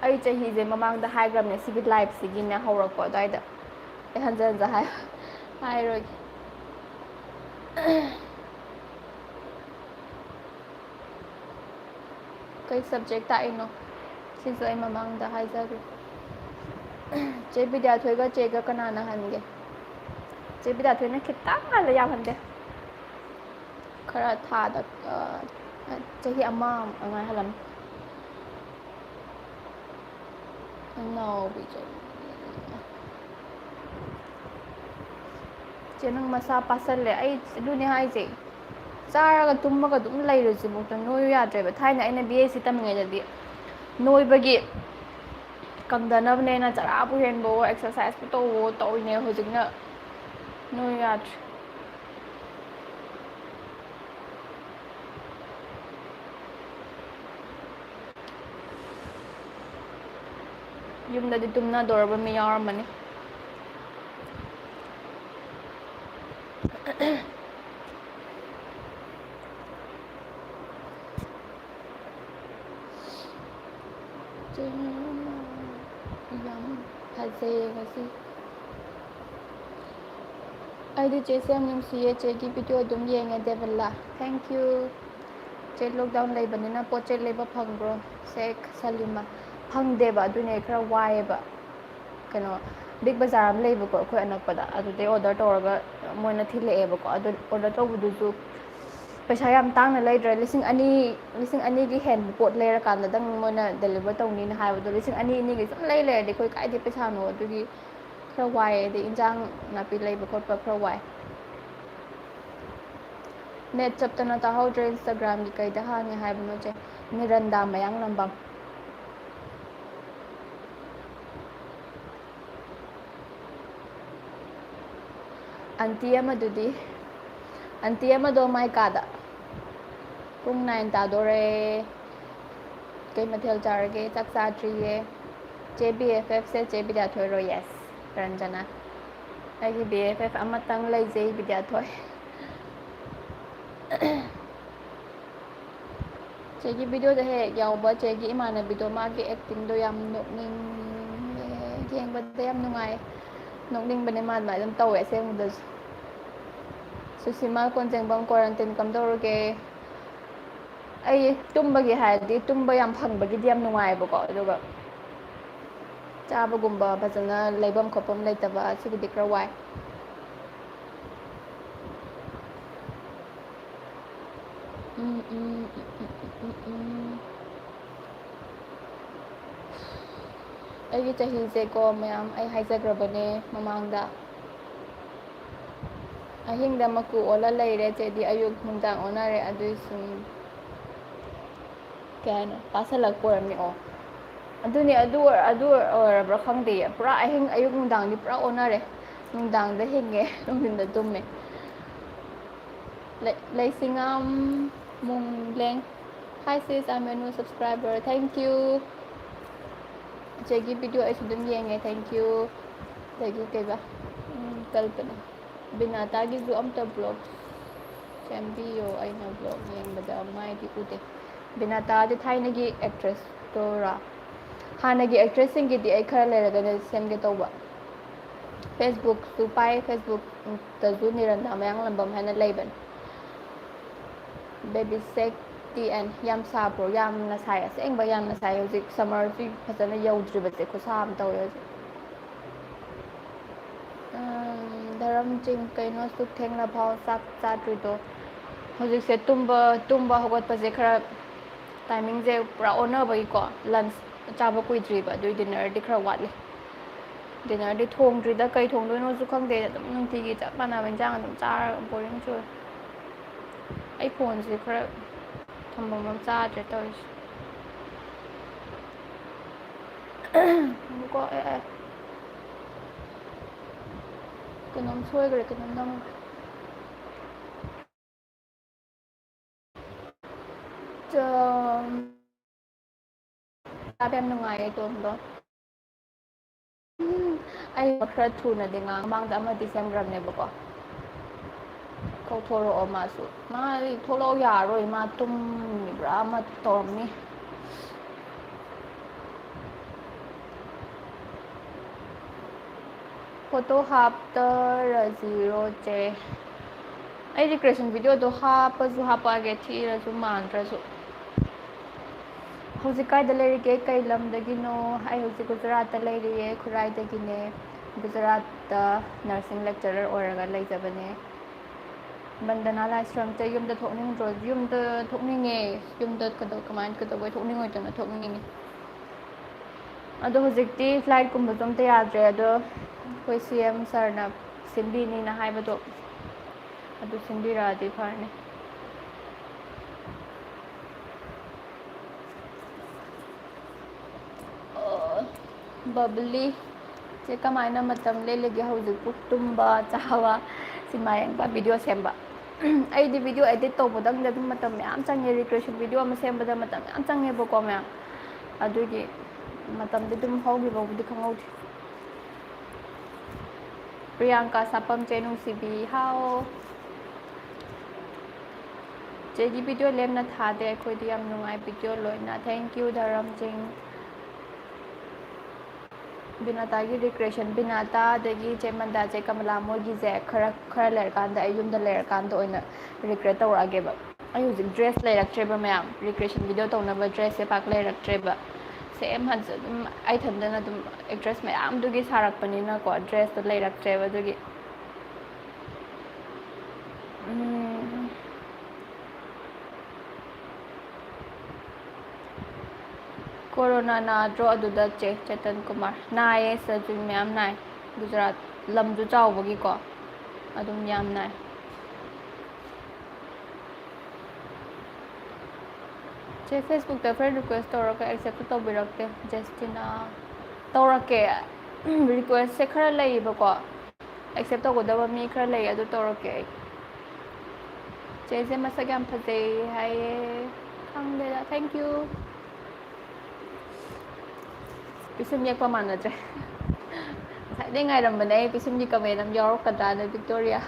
ꯑꯩ ꯆꯍꯤꯁꯦ ꯃꯃꯥꯡꯗ ꯍꯥꯏꯈ꯭ꯔꯕꯅꯦ ꯁꯤꯒꯤ liveꯁꯤꯒꯤꯅꯦ ꯍꯧꯔꯛꯄ ꯑꯗꯨꯋꯥꯏꯗ꯫ ꯑꯩ ꯍꯟꯖ ꯍꯟꯖ ꯍꯥꯏ-, ꯍꯥꯏꯔꯣꯏꯒꯦ꯫ ꯀꯩ subject ꯇꯥꯛꯏꯅꯣ? ꯁꯤꯁꯨ ꯑꯩ ꯃꯃꯥꯡꯗ ꯍꯥꯏꯖꯈ꯭ꯔꯦ꯫ ꯆꯦ ꯕꯤꯗ꯭ꯌꯥꯊꯣꯏꯒ ꯆꯦꯒ ꯀꯅꯥꯅ ꯍꯟꯒꯦ? ꯆꯦ ꯕꯤꯗ꯭ꯌꯥꯊꯣꯏꯅ ꯈꯤꯇꯪ ꯍꯜꯂꯦ, ꯌꯥꯝ ꯍꯟꯗꯦ꯫ ꯈꯔ ꯊꯥꯗ, ꯑ, ꯆꯍꯤ ꯑꯃ ꯑꯗꯨꯃꯥꯏꯅ ꯍꯜꯂꯝꯅꯤ꯫ ꯑꯅꯥꯎꯕꯤ ꯆꯦ꯫ ꯆꯦ, ꯅꯪ ꯃꯁꯥ ꯄꯥꯁꯜꯂꯦ꯫ ꯑꯩ ꯑꯗꯨꯅꯦ ꯍꯥꯏꯁꯦ꯫ ꯆꯥꯔꯒ ꯇꯨꯝꯃꯒ ꯑꯗꯨꯝ ꯂꯩꯔꯨꯁꯤꯕꯨꯛꯇ ꯅꯣꯏꯌꯨ ꯌꯥꯗ꯭ꯔꯦꯕ꯫ ꯊꯥꯏꯅ ꯑꯩꯅ ꯕꯤ ꯑꯦꯁ ꯁꯤ ꯇꯝꯃꯤꯉꯩꯗꯗꯤ ꯅꯣꯏꯕꯒꯤ ꯀꯪꯗꯅꯕꯅꯦꯅ ꯆꯔꯥꯕꯨ ꯍꯦꯟꯕꯋꯣ, ꯑꯦꯛꯁꯔꯁꯥꯏꯁꯄꯨ ꯇꯧꯋꯣ ꯇꯧꯔꯤꯅꯦ꯫ ꯍꯧꯖꯤꯛꯅ ꯅꯣꯏꯌꯨ ꯌꯥꯗ꯭ꯔꯦ꯫ ꯌꯨꯝꯗꯗꯤ ꯇꯨꯝꯅꯗꯣꯔꯕ ꯃꯤ ꯌꯥꯎꯔꯝꯃꯅꯤ꯫ ꯌꯥꯝ ꯐꯖꯩꯌꯦ ꯉꯁꯤ꯫ ꯑꯩꯗꯤ ꯆꯦꯁꯦ ꯌꯥꯝ ꯅꯨꯡꯁꯤꯌꯦ, ꯆꯦꯒꯤ video ꯑꯗꯨꯝ ꯌꯦꯡꯉꯦ, ꯗꯦꯕꯜꯂꯥ꯫ Thank you꯫ ꯆꯦ, lockdown ꯂꯩꯕꯅꯤꯅ ꯄꯣꯠ ꯆꯩ ꯂꯩꯕ ꯐꯪꯕ꯭ꯔꯣ? ꯁꯦꯈ ꯁꯂꯤꯃꯥ꯫ ꯐꯪꯗꯦꯕ, ꯑꯗꯨꯅꯦ ꯈꯔ ꯋꯥꯏꯌꯦꯕ꯫ ꯀꯩꯅꯣ, ꯕꯤꯛ ꯕꯖꯥꯔ ꯑꯃ ꯂꯩꯕꯀꯣ ꯑꯩꯈꯣꯏ ꯑꯅꯛꯄꯗ, ꯑꯗꯨꯗꯩ order ꯇꯧꯔꯒ ꯃꯣꯏꯅ ꯊꯤꯜꯂꯛꯑꯦꯕꯀꯣ꯫ ꯑꯗꯨ order ꯇꯧꯕꯗꯨꯁꯨ ꯄꯩꯁꯥ ꯌꯥꯝ ꯇꯥꯡꯅ ꯂꯩꯗ꯭ꯔꯦ, ꯂꯤꯁꯤꯡ ꯑꯅꯤ, ꯂꯤꯁꯤꯡ ꯑꯅꯤꯒꯤ ꯍꯦꯟꯕ ꯄꯣꯠ ꯂꯩꯔꯀꯥꯟꯗꯗꯪ ꯃꯣꯏꯅ deliver ꯇꯧꯅꯤꯅ ꯍꯥꯏꯕꯗꯣ, ꯂꯤꯁꯤꯡ ꯑꯅꯤ, ꯑꯅꯤꯒꯤ ꯁꯨꯝ ꯂꯩ ꯂꯩꯔꯗꯤ ꯑꯩꯈꯣꯏ ꯀꯥꯏꯗꯩ ꯄꯩꯁꯥꯅꯣ? ꯑꯗꯨꯒꯤ ꯈꯔ ꯋꯥꯏꯌꯦ꯫ ꯑꯗꯩ ꯏꯟꯖꯥꯡ ꯅꯥꯄꯤ ꯂꯩꯕ ꯈꯣꯠꯄ ꯈꯔ ꯋꯥꯏ꯫ Net ꯆꯞꯇꯅ ꯇꯥꯍꯧꯗ꯭ꯔꯦ꯫ Instagram ꯒꯤ ꯀꯩꯗ ꯍꯥꯡꯉꯦ ꯍꯥꯏꯕꯅꯣ ꯆꯦ? ꯃꯤꯔꯟꯗꯥ ꯃꯌꯥꯡꯂꯝꯕꯝ꯫ Aunty ꯑꯃꯗꯨꯗꯤ, aunty ꯑꯃꯗꯣ ꯃꯥꯏ ꯀꯥꯗ꯫ ꯄꯨꯡ nine ꯇꯥꯗꯣꯔꯦ꯫ ꯀꯩ ꯃꯊꯦꯜ ꯆꯥꯔꯒꯦ? ꯆꯥꯛ ꯆꯥꯗ꯭ꯔꯤꯌꯦ꯫ ꯆꯦ B F F ꯁꯦ ꯆꯦ ꯕꯤꯗ꯭ꯌꯥꯊꯣꯏꯔꯣ? Yes, ꯔꯟꯖꯅꯥ꯫ ꯑꯩꯒꯤ B F F ꯑꯃꯇꯪ ꯂꯩꯖꯩ, ꯕꯤꯗ꯭ꯌꯥꯊꯣꯏ꯫ ꯆꯦꯒꯤ video ꯗ ꯍꯦꯛ ꯌꯥꯎꯕ ꯆꯦꯒꯤ ꯏꯃꯥꯟꯅꯕꯤꯗꯣ, ꯃꯥꯒꯤ acting ꯗꯣ ꯌꯥꯝ ꯅꯣꯛꯅꯤꯡꯉꯦ, ꯌꯦꯡꯕꯗ ꯌꯥꯝ ꯅꯨꯡꯉꯥꯏ꯫ ꯅꯣꯛꯅꯤꯡꯕꯅꯦ, ꯃꯥ ꯑꯗꯨꯃꯥꯏꯅ ꯑꯗꯨꯝ ꯇꯧꯋꯦ ꯑꯁꯦꯡꯕꯗꯁꯨ꯫ ꯁꯨꯁꯤꯃꯥ ꯀꯣꯟꯖꯦꯡꯕꯝ, quarantine ꯀꯝꯗꯧꯔꯒꯦ? ꯑꯩ ꯇꯨꯝꯕꯒꯤ ꯍꯥꯏꯔꯗꯤ, ꯇꯨꯝꯕ ꯌꯥꯝ ꯐꯪꯕꯒꯤꯗꯤ ꯌꯥꯝ ꯅꯨꯡꯉꯥꯏꯌꯦꯕꯀꯣ, ꯑꯗꯨꯒ ꯆꯥꯕꯒꯨꯝꯕ ꯐꯖꯅ ꯂꯩꯐꯝ ꯈꯣꯠꯐꯝ ꯂꯩꯇꯕ, ꯑꯁꯤꯒꯤꯗꯤ ꯈꯔ ꯋꯥꯏ꯫ ꯎꯝ, ꯎꯝ, ꯎꯝ, ꯎꯝ, ꯎꯝ, ꯎꯝ, ꯎꯝ꯫ ꯑꯩꯒꯤ ꯆꯍꯤꯁꯦꯀꯣ, ꯃꯌꯥꯝ, ꯑꯩ ꯍꯥꯏꯖꯈ꯭ꯔꯕꯅꯦ ꯃꯃꯥꯡꯗ꯫ ꯑꯍꯤꯡꯗ ꯃꯀꯨ ꯑꯣꯜꯂ ꯂꯩꯔꯦ, ꯆꯦꯗꯤ ꯑꯌꯨꯛ ꯅꯨꯡꯗꯥꯡ ꯑꯣꯟꯅꯔꯦ, ꯑꯗꯨꯏ ꯁꯨꯝ ꯀꯩ ꯍꯥꯏꯅꯣ, ꯄꯥꯁꯜꯂꯛꯄ ꯑꯣꯏꯔꯝꯅꯤ꯫ ꯑꯣ, ꯑꯗꯨꯅꯤ, ꯑꯗꯨ ꯑꯣꯏ-, ꯑꯗꯨ ꯑꯣꯏꯔꯕ꯭ꯔꯥ ꯈꯪꯗꯦ, ꯄꯨꯔꯥ ꯑꯍꯤꯡ, ꯑꯌꯨꯛ ꯅꯨꯡꯗꯥꯡꯗꯤ ꯄꯨꯔꯥ ꯑꯣꯟꯅꯔꯦ꯫ ꯅꯨꯡꯗꯥꯡꯗ ꯍꯤꯡꯉꯦ, ꯅꯨꯡꯊꯤꯟꯗ ꯇꯨꯝꯃꯦ꯫ ꯂꯩ-, ꯂꯩꯁꯤꯡꯉꯥꯝ ꯃꯨꯡꯂꯦꯡ꯫ Hi sis, I'm a new subscriber. Thank you. ꯏꯆꯦꯒꯤ video ꯑꯩꯁꯨ ꯑꯗꯨꯝ ꯌꯦꯡꯉꯦ꯫ Thank you. ꯑꯗꯒꯤ ꯀꯩꯕ, ꯎꯝ, ꯀꯜꯄꯅꯥ꯫ ꯕꯤꯅꯥꯇꯥꯒꯤꯁꯨ ꯑꯝꯇ vlog ꯁꯦꯝꯕꯤꯌꯣ, ꯑꯩꯅ vlog ꯌꯦꯡꯕꯗ ꯃꯥꯏꯗꯤ ꯎꯗꯦ꯫ ꯕꯤꯅꯥꯇꯥꯗꯤ ꯊꯥꯏꯅꯒꯤ actress ꯇꯣꯔꯥ? ꯍꯥꯟꯅꯒꯤ actress ꯁꯤꯡꯒꯤꯗꯤ ꯑꯩ ꯈꯔ ꯂꯩꯔꯒꯅꯦ ꯁꯦꯝꯒꯦ ꯇꯧꯕ꯫ Facebook ꯁꯨ ꯄꯥꯏ, Facebook ꯇꯁꯨ ꯅꯤꯔꯟꯗꯥ ꯃꯌꯥꯡꯂꯝꯕꯝ ꯍꯥꯏꯅ ꯂꯩꯕꯅꯤ꯫ Baby Shark T N꯫ ꯌꯥꯝ ꯁꯥꯕ꯭ꯔꯣ? ꯌꯥꯝꯅ ꯁꯥꯏ, ꯑꯁꯦꯡꯕ ꯌꯥꯝꯅ ꯁꯥꯏ꯫ ꯍꯧꯖꯤꯛ summer ꯁꯤ ꯐꯖꯅ ꯌꯧꯗ꯭ꯔꯤꯕꯁꯦ, ꯈꯨꯠꯁꯥ ꯑꯃ ꯇꯧꯋꯦ ꯍꯧꯖꯤꯛ꯫ ꯎꯝ, ꯙꯔꯝ ꯆꯤꯡ, ꯀꯩꯅꯣ ꯑꯁꯨꯛ ꯊꯦꯡꯅ ꯐꯥꯎ ꯆꯥꯛ ꯆꯥꯗ꯭ꯔꯤꯗꯣ? ꯍꯧꯖꯤꯛꯁꯦ ꯇꯨꯝꯕ, ꯇꯨꯝꯕ ꯍꯧꯒꯠꯄꯁꯦ ꯈꯔ timing ꯁꯦ ꯄꯨꯔꯥ ꯑꯣꯟꯅꯕꯒꯤꯀꯣ, lunch ꯆꯥꯕ ꯀꯨꯏꯗ꯭ꯔꯤꯕ, ꯑꯗꯨꯏ dinner ꯗꯤ ꯈꯔ ꯋꯥꯠꯂꯤ꯫ Dinner ꯗꯤ ꯊꯣꯡꯗ꯭ꯔꯤꯗ, ꯀꯩ ꯊꯣꯡꯗꯣꯏꯅꯣꯁꯨ ꯈꯪꯗꯦ, ꯑꯗꯨꯝ ꯅꯨꯡꯇꯤꯒꯤ ꯆꯞ ꯃꯥꯟꯅꯕ ꯏꯟꯁꯥꯡ ꯑꯗꯨꯝ ꯆꯥꯔꯒ boring ꯆꯨꯔꯦ꯫ ꯑꯩ phone ꯁꯦ ꯈꯔ ꯊꯝꯐꯝ ꯑꯃ ꯆꯥꯗ꯭ꯔꯦ ꯇꯧꯔꯤꯁꯦ꯫ ꯉꯥꯏꯈꯣꯀꯣ, ꯑꯦ, ꯑꯦ꯫ ꯀꯩꯅꯣꯝ ꯁꯣꯏꯈ꯭ꯔꯦ, ꯀꯩꯅꯣꯝ ꯅꯝꯈ꯭ꯔꯦ꯫ ꯆꯥ-, ꯆꯥꯕ ꯌꯥꯝ ꯅꯨꯡꯉꯥꯏꯌꯦ, ꯇꯣꯝꯗꯣ꯫ ꯎꯝ, ꯑꯩ ꯈꯔ ꯊꯨꯅꯗꯤ ꯉꯥꯡ-, ꯃꯃꯥꯡꯗ ꯑꯃꯗꯤ ꯁꯦꯝꯈ꯭ꯔꯕꯅꯦꯕꯀꯣ꯫ ꯀꯧꯊꯣꯔꯛꯑꯣ ꯃꯥꯁꯨ꯫ ꯃꯥꯗꯤ ꯊꯣꯛꯂꯛꯑꯣ ꯌꯥꯔꯣꯏ, ꯃꯥ ꯇꯨꯝꯃꯤꯕ꯭ꯔꯥ ꯑꯃ ꯇꯧꯔꯝꯅꯤ꯫ Photo ꯍꯥꯞꯇꯔꯁꯤꯔꯣ ꯆꯦ? ꯑꯩ recreation video ꯗꯣ ꯍꯥꯞꯄꯁꯨ ꯍꯥꯞꯄꯛꯑꯒꯦ, ꯊꯤꯔꯁꯨ ꯃꯥꯟꯗ꯭ꯔꯁꯨ꯫ ꯍꯧꯖꯤꯛ ꯀꯥꯏꯗ ꯂꯩꯔꯤꯒꯦ? ꯀꯩ ꯂꯝꯗꯒꯤꯅꯣ? ꯑꯩ ꯍꯧꯖꯤꯛ ꯒꯨꯖꯔꯥꯠꯇ ꯂꯩꯔꯤꯌꯦ, ꯈꯨꯔꯥꯏꯗꯒꯤꯅꯦ꯫ ꯒꯨꯖꯔꯥꯠꯇ nursing lecturer ꯑꯣꯏꯔꯒ ꯂꯩꯖꯕꯅꯦ꯫ ꯕꯟꯗꯅꯥ ꯂꯥꯏꯁ꯭ꯔꯝꯁꯦ ꯌꯨꯝꯗ ꯊꯣꯛꯅꯤꯡꯗ꯭ꯔꯣ? ꯌꯨꯝꯗ ꯊꯣꯛꯅꯤꯡꯉꯦ꯫ ꯌꯨꯝꯗ ꯀꯩꯗꯧ-, ꯀꯃꯥꯏꯅ, ꯀꯩꯗꯧꯕꯩ ꯊꯣꯛꯅꯤꯡꯉꯣꯏꯗꯣꯏꯅꯣ? ꯊꯣꯛꯅꯤꯡꯉꯦ꯫ ꯑꯗꯣ ꯍꯧꯖꯤꯛꯇꯤ flight ꯀꯨꯝꯕꯁꯨ ꯑꯝꯇ ꯌꯥꯗ꯭ꯔꯦ꯫ ꯑꯗꯣ ꯑꯩꯈꯣꯏ C M sirꯅ ꯁꯤꯟꯕꯤꯅꯤꯅ ꯍꯥꯏꯕꯗꯣ, ꯑꯗꯨ ꯁꯤꯟꯕꯤꯔꯛꯑꯗꯤ ꯐꯔꯅꯤ꯫ ꯑꯣ, ꯕꯕꯂꯤ꯫ ꯆꯦ, ꯀꯃꯥꯏꯅ ꯃꯇꯝ ꯂꯦꯜꯂꯤꯒꯦ ꯍꯧꯖꯤꯛꯄꯨ? ꯇꯨꯝꯕ, ꯆꯥꯕ, ꯁꯤꯃꯥ ꯌꯦꯡꯕ, video ꯁꯦꯝꯕ꯫ ꯑꯩꯗꯤ video edit ꯇꯧꯕꯗꯪꯗ ꯑꯗꯨꯝ ꯃꯇꯝ ꯃꯌꯥꯝ ꯆꯪꯉꯦ꯫ Recreation video ꯑꯃ ꯁꯦꯝꯕꯗ ꯃꯇꯝ ꯃꯌꯥꯝ ꯆꯪꯉꯦꯕꯀꯣ, ꯃꯌꯥꯝ꯫ ꯑꯗꯨꯒꯤ ꯃꯇꯝꯗꯤ ꯑꯗꯨꯝ ꯍꯧꯈꯤꯕꯕꯨꯗꯤ ꯈꯪꯍꯧꯗꯦ꯫ ꯄ꯭ꯔꯤꯌꯥꯡꯀꯥ ꯁꯥꯄꯝ, ꯆꯦ ꯅꯨꯡꯁꯤꯕꯤ, ꯍꯥꯎ꯫ ꯆꯦꯒꯤ video ꯂꯦꯝꯅ ꯊꯥꯗꯦ ꯑꯩꯈꯣꯏꯗꯤ, ꯌꯥꯝ ꯅꯨꯡꯉꯥꯏ video ꯂꯣꯏꯅ꯫ Thank you, ꯙꯔꯝ ꯁꯤꯡ꯫ ꯕꯤꯅꯥꯇꯥꯒꯤ recreation, ꯕꯤꯅꯥꯇꯥ ꯑꯗꯒꯤ ꯆꯦ ꯃꯟꯗꯥ, ꯆꯦ ꯀꯃꯂꯥ, ꯃꯣꯏꯒꯤꯁꯦ ꯈꯔ, ꯈꯔ ꯂꯩꯔꯀꯥꯟꯗ, ꯑꯩ ꯌꯨꯝꯗ ꯂꯩꯔꯀꯥꯟꯗ ꯑꯣꯏꯅ recreate ꯇꯧꯔꯛꯑꯒꯦꯕ꯫ ꯑꯩ ꯍꯧꯖꯤꯛ dress ꯂꯩꯔꯛꯇ꯭ꯔꯦꯕ ꯃꯌꯥꯝ, recreation video ꯇꯧꯅꯕ dressꯁꯦ ꯄꯥꯛ ꯂꯩꯔꯛꯇ꯭ꯔꯦꯕ꯫ Same ꯍꯟꯖ-, ꯑꯗꯨꯝ ꯑꯩ ꯏꯊꯟꯗꯅ ꯑꯗꯨꯝ actress ꯃꯌꯥꯝꯗꯨꯒꯤ ꯁꯥꯔꯛꯄꯅꯤꯅꯀꯣ, dressꯇꯣ ꯂꯩꯔꯛꯇ꯭ꯔꯦꯕ꯫ ꯑꯗꯨꯒꯤ, ꯎꯝ, ꯀꯣꯔꯣꯅꯥ ꯅꯥꯗ꯭ꯔꯣ ꯑꯗꯨꯗ, ꯆꯦ ꯆꯦꯇꯟ ꯀꯨꯃꯥꯔ? ꯅꯥꯏꯌꯦ, ꯁꯤꯗꯁꯨ ꯃꯌꯥꯝ ꯅꯥꯏ꯫ ꯒꯨꯖꯔꯥꯠ ꯂꯝꯁꯨ ꯆꯥꯎꯕꯒꯤꯀꯣ, ꯑꯗꯨꯝ ꯌꯥꯝ ꯅꯥꯏ꯫ ꯆꯦ, Facebookꯇ friend request ꯇꯧꯔꯒ accept ꯇꯧꯕꯤꯔꯛꯇꯦ, ꯖꯦꯁꯇꯤꯅꯥ꯫ ꯇꯧꯔꯛꯀꯦ, requestꯁꯦ ꯈꯔ ꯂꯩꯌꯦꯕꯀꯣ, accept ꯇꯧꯒꯗꯕ ꯃꯤ ꯈꯔ ꯂꯩ, ꯑꯗꯨ ꯇꯧꯔꯛꯀꯦ ꯑꯩ꯫ ꯆꯦꯁꯦ ꯃꯁꯛ ꯌꯥꯝ ꯐꯖꯩ ꯍꯥꯏꯌꯦ, ꯈꯪꯗꯦꯗ, thank you꯫ ꯄꯤꯁꯨꯝ ꯌꯦꯛꯄ ꯃꯥꯟꯅꯗ꯭ꯔꯦ꯫ ꯉꯁꯥꯏꯗꯩ ꯉꯥꯏꯔꯝꯕꯅꯦ ꯑꯩ, ꯄꯤꯁꯨꯝꯒꯤ comment ꯑꯃ ꯌꯥꯎꯔꯛꯀꯗ꯭ꯔꯥꯅ, ꯚꯤꯛꯇꯣꯔꯤꯌꯥ꯫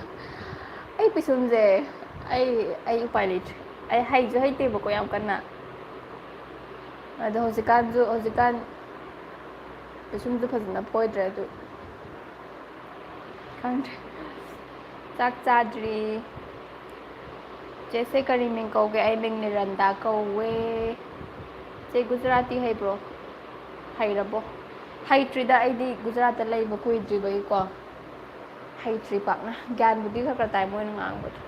ꯑꯩ ꯄꯤꯁꯨꯝꯁꯦ, ꯑꯩ, ꯑꯩ ꯎꯄꯥꯏ ꯂꯩꯇ꯭ꯔꯦ꯫ ꯑꯩ ꯍꯩꯁꯨ ꯍꯩꯇꯦꯕꯀꯣ ꯌꯥꯝ ꯀꯟꯅ꯫ ꯑꯗꯣ ꯍꯧꯖꯤꯛꯀꯥꯟꯁꯨ, ꯍꯧꯖꯤꯛꯀꯥꯟ ꯄꯤꯁꯨꯝꯁꯨ ꯐꯖꯅ ꯐꯣꯏꯗ꯭ꯔꯦ, ꯑꯗꯨ ꯈꯪꯗ꯭ꯔꯦ꯫ ꯆꯥꯛ ꯆꯥꯗ꯭ꯔꯤ꯫ ꯆꯦꯁꯦ ꯀꯔꯤ ꯃꯤꯡ ꯀꯧꯒꯦ? ꯑꯩ ꯃꯤꯡ ꯅꯤꯔꯟꯗꯥ ꯀꯧꯋꯦ꯫ ꯆꯦ, ꯒꯨꯖꯔꯥꯇꯤ ꯍꯩꯕ꯭ꯔꯣ? ꯍꯩꯔꯕꯣ? ꯍꯩꯇ꯭ꯔꯤꯗ, ꯑꯩꯗꯤ ꯒꯨꯖꯔꯥꯠꯇ ꯂꯩꯕ ꯀꯨꯏꯗ꯭ꯔꯤꯕꯒꯤꯀꯣ꯫ ꯍꯩꯇ꯭ꯔꯤ ꯄꯥꯛꯅ꯫ ꯒ꯭ꯌꯥꯟꯕꯨꯗꯤ ꯈꯔ ꯈꯔ ꯇꯥꯏ ꯃꯣꯏꯅ ꯉꯥꯡꯕꯗꯣ꯫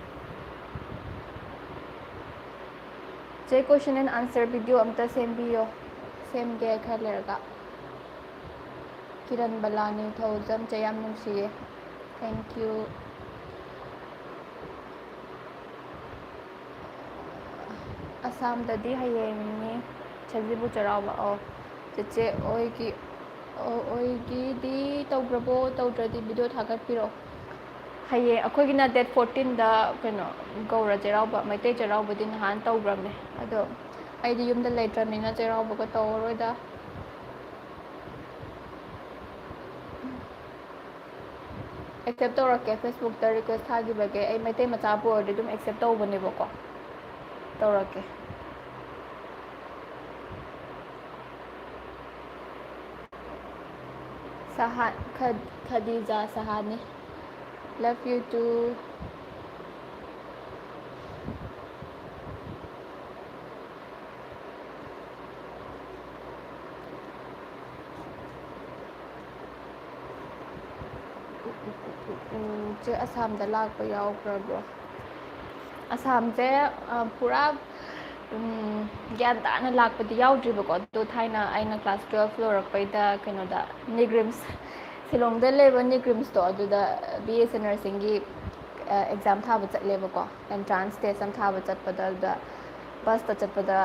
ꯆꯦ, question and answer video ꯑꯝꯇ ꯁꯦꯝꯕꯤꯌꯣ꯫ ꯁꯦꯝꯒꯦ ꯈꯔ ꯂꯩꯔꯒ꯫ ꯀꯤꯔꯟ ꯕꯂꯥ ꯅꯤꯡꯊꯧꯖꯝ, ꯆꯦ ꯌꯥꯝ ꯅꯨꯡꯁꯤꯌꯦ꯫ Thank you꯫ ꯑꯁꯥꯝꯗꯗꯤ ꯍꯌꯦꯡꯅꯤ ꯁꯖꯤꯕꯨ ꯆꯩꯔꯥꯎꯕ꯫ ꯑꯣ, ꯆꯦꯆꯦ ꯍꯣꯏꯒꯤ, ꯑꯣ, ꯍꯣꯏꯒꯤꯗꯤ ꯇꯧꯈ꯭ꯔꯕꯣ? ꯇꯧꯗ꯭ꯔꯗꯤ video ꯊꯥꯒꯠꯄꯤꯔꯛꯑꯣ꯫ ꯍꯌꯦꯡ ꯑꯩꯈꯣꯏꯒꯤꯅ date fourteenꯗ ꯀꯩꯅꯣ, ꯒꯧꯔ ꯆꯩꯔꯥꯎꯕ, ꯃꯩꯇꯩ ꯆꯩꯔꯥꯎꯕꯗꯤ ꯅꯍꯥꯟ ꯇꯧꯈ꯭ꯔꯕꯅꯦ꯫ ꯑꯗꯣ ꯑꯩꯗꯤ ꯌꯨꯝꯗ ꯂꯩꯇ꯭ꯔꯕꯅꯤꯅ ꯆꯩꯔꯥꯎꯕꯒ ꯇꯧꯔꯔꯣꯏꯗ꯫ Accept ꯇꯧꯔꯛꯀꯦ꯫ Facebookꯇ request ꯊꯥꯈꯤꯕꯒꯦ꯫ ꯑꯩ ꯃꯩꯇꯩ ꯃꯆꯥꯕꯨ ꯑꯣꯏꯔꯗꯤ ꯑꯗꯨꯝ accept ꯇꯧꯕꯅꯦꯕꯀꯣ꯫ ꯇꯧꯔꯛꯀꯦ꯫ ꯁꯍꯥ-, ꯈ-, ꯈꯗꯤꯖꯥ ꯁꯍꯥꯅꯤ꯫ Love you too꯫ ꯎꯝ, ꯆꯦ, ꯑꯁꯥꯝꯗ ꯂꯥꯛꯄ ꯌꯥꯎꯈ꯭ꯔꯕ꯭ꯔꯣ? ꯑꯁꯥꯝꯁꯦ, ꯑ, ꯄꯨꯔꯥ, ꯎꯝ, ꯒ꯭ꯌꯥꯟ ꯇꯥꯅ ꯂꯥꯛꯄꯗꯤ ꯌꯥꯎꯗ꯭ꯔꯤꯕꯀꯣ꯫ ꯑꯗꯣ ꯊꯥꯏꯅ ꯑꯩꯅ class twelve ꯂꯣꯏꯔꯛꯄꯩꯗ ꯀꯩꯅꯣꯗ, ꯅꯤꯒ꯭ꯔꯤꯝꯁ, ꯁꯤꯂꯣꯡꯗ ꯂꯩꯕ ꯅꯤꯒ꯭ꯔꯤꯝꯁꯇꯣ, ꯑꯗꯨꯗ B S C nursingꯒꯤ, ꯑ, exam ꯊꯥꯕ ꯆꯠꯂꯦꯕꯀꯣ꯫ Entrance test ꯑꯃ ꯊꯥꯕ ꯆꯠꯄꯗ, ꯑꯗꯨꯗ busꯇ ꯆꯠꯄꯗ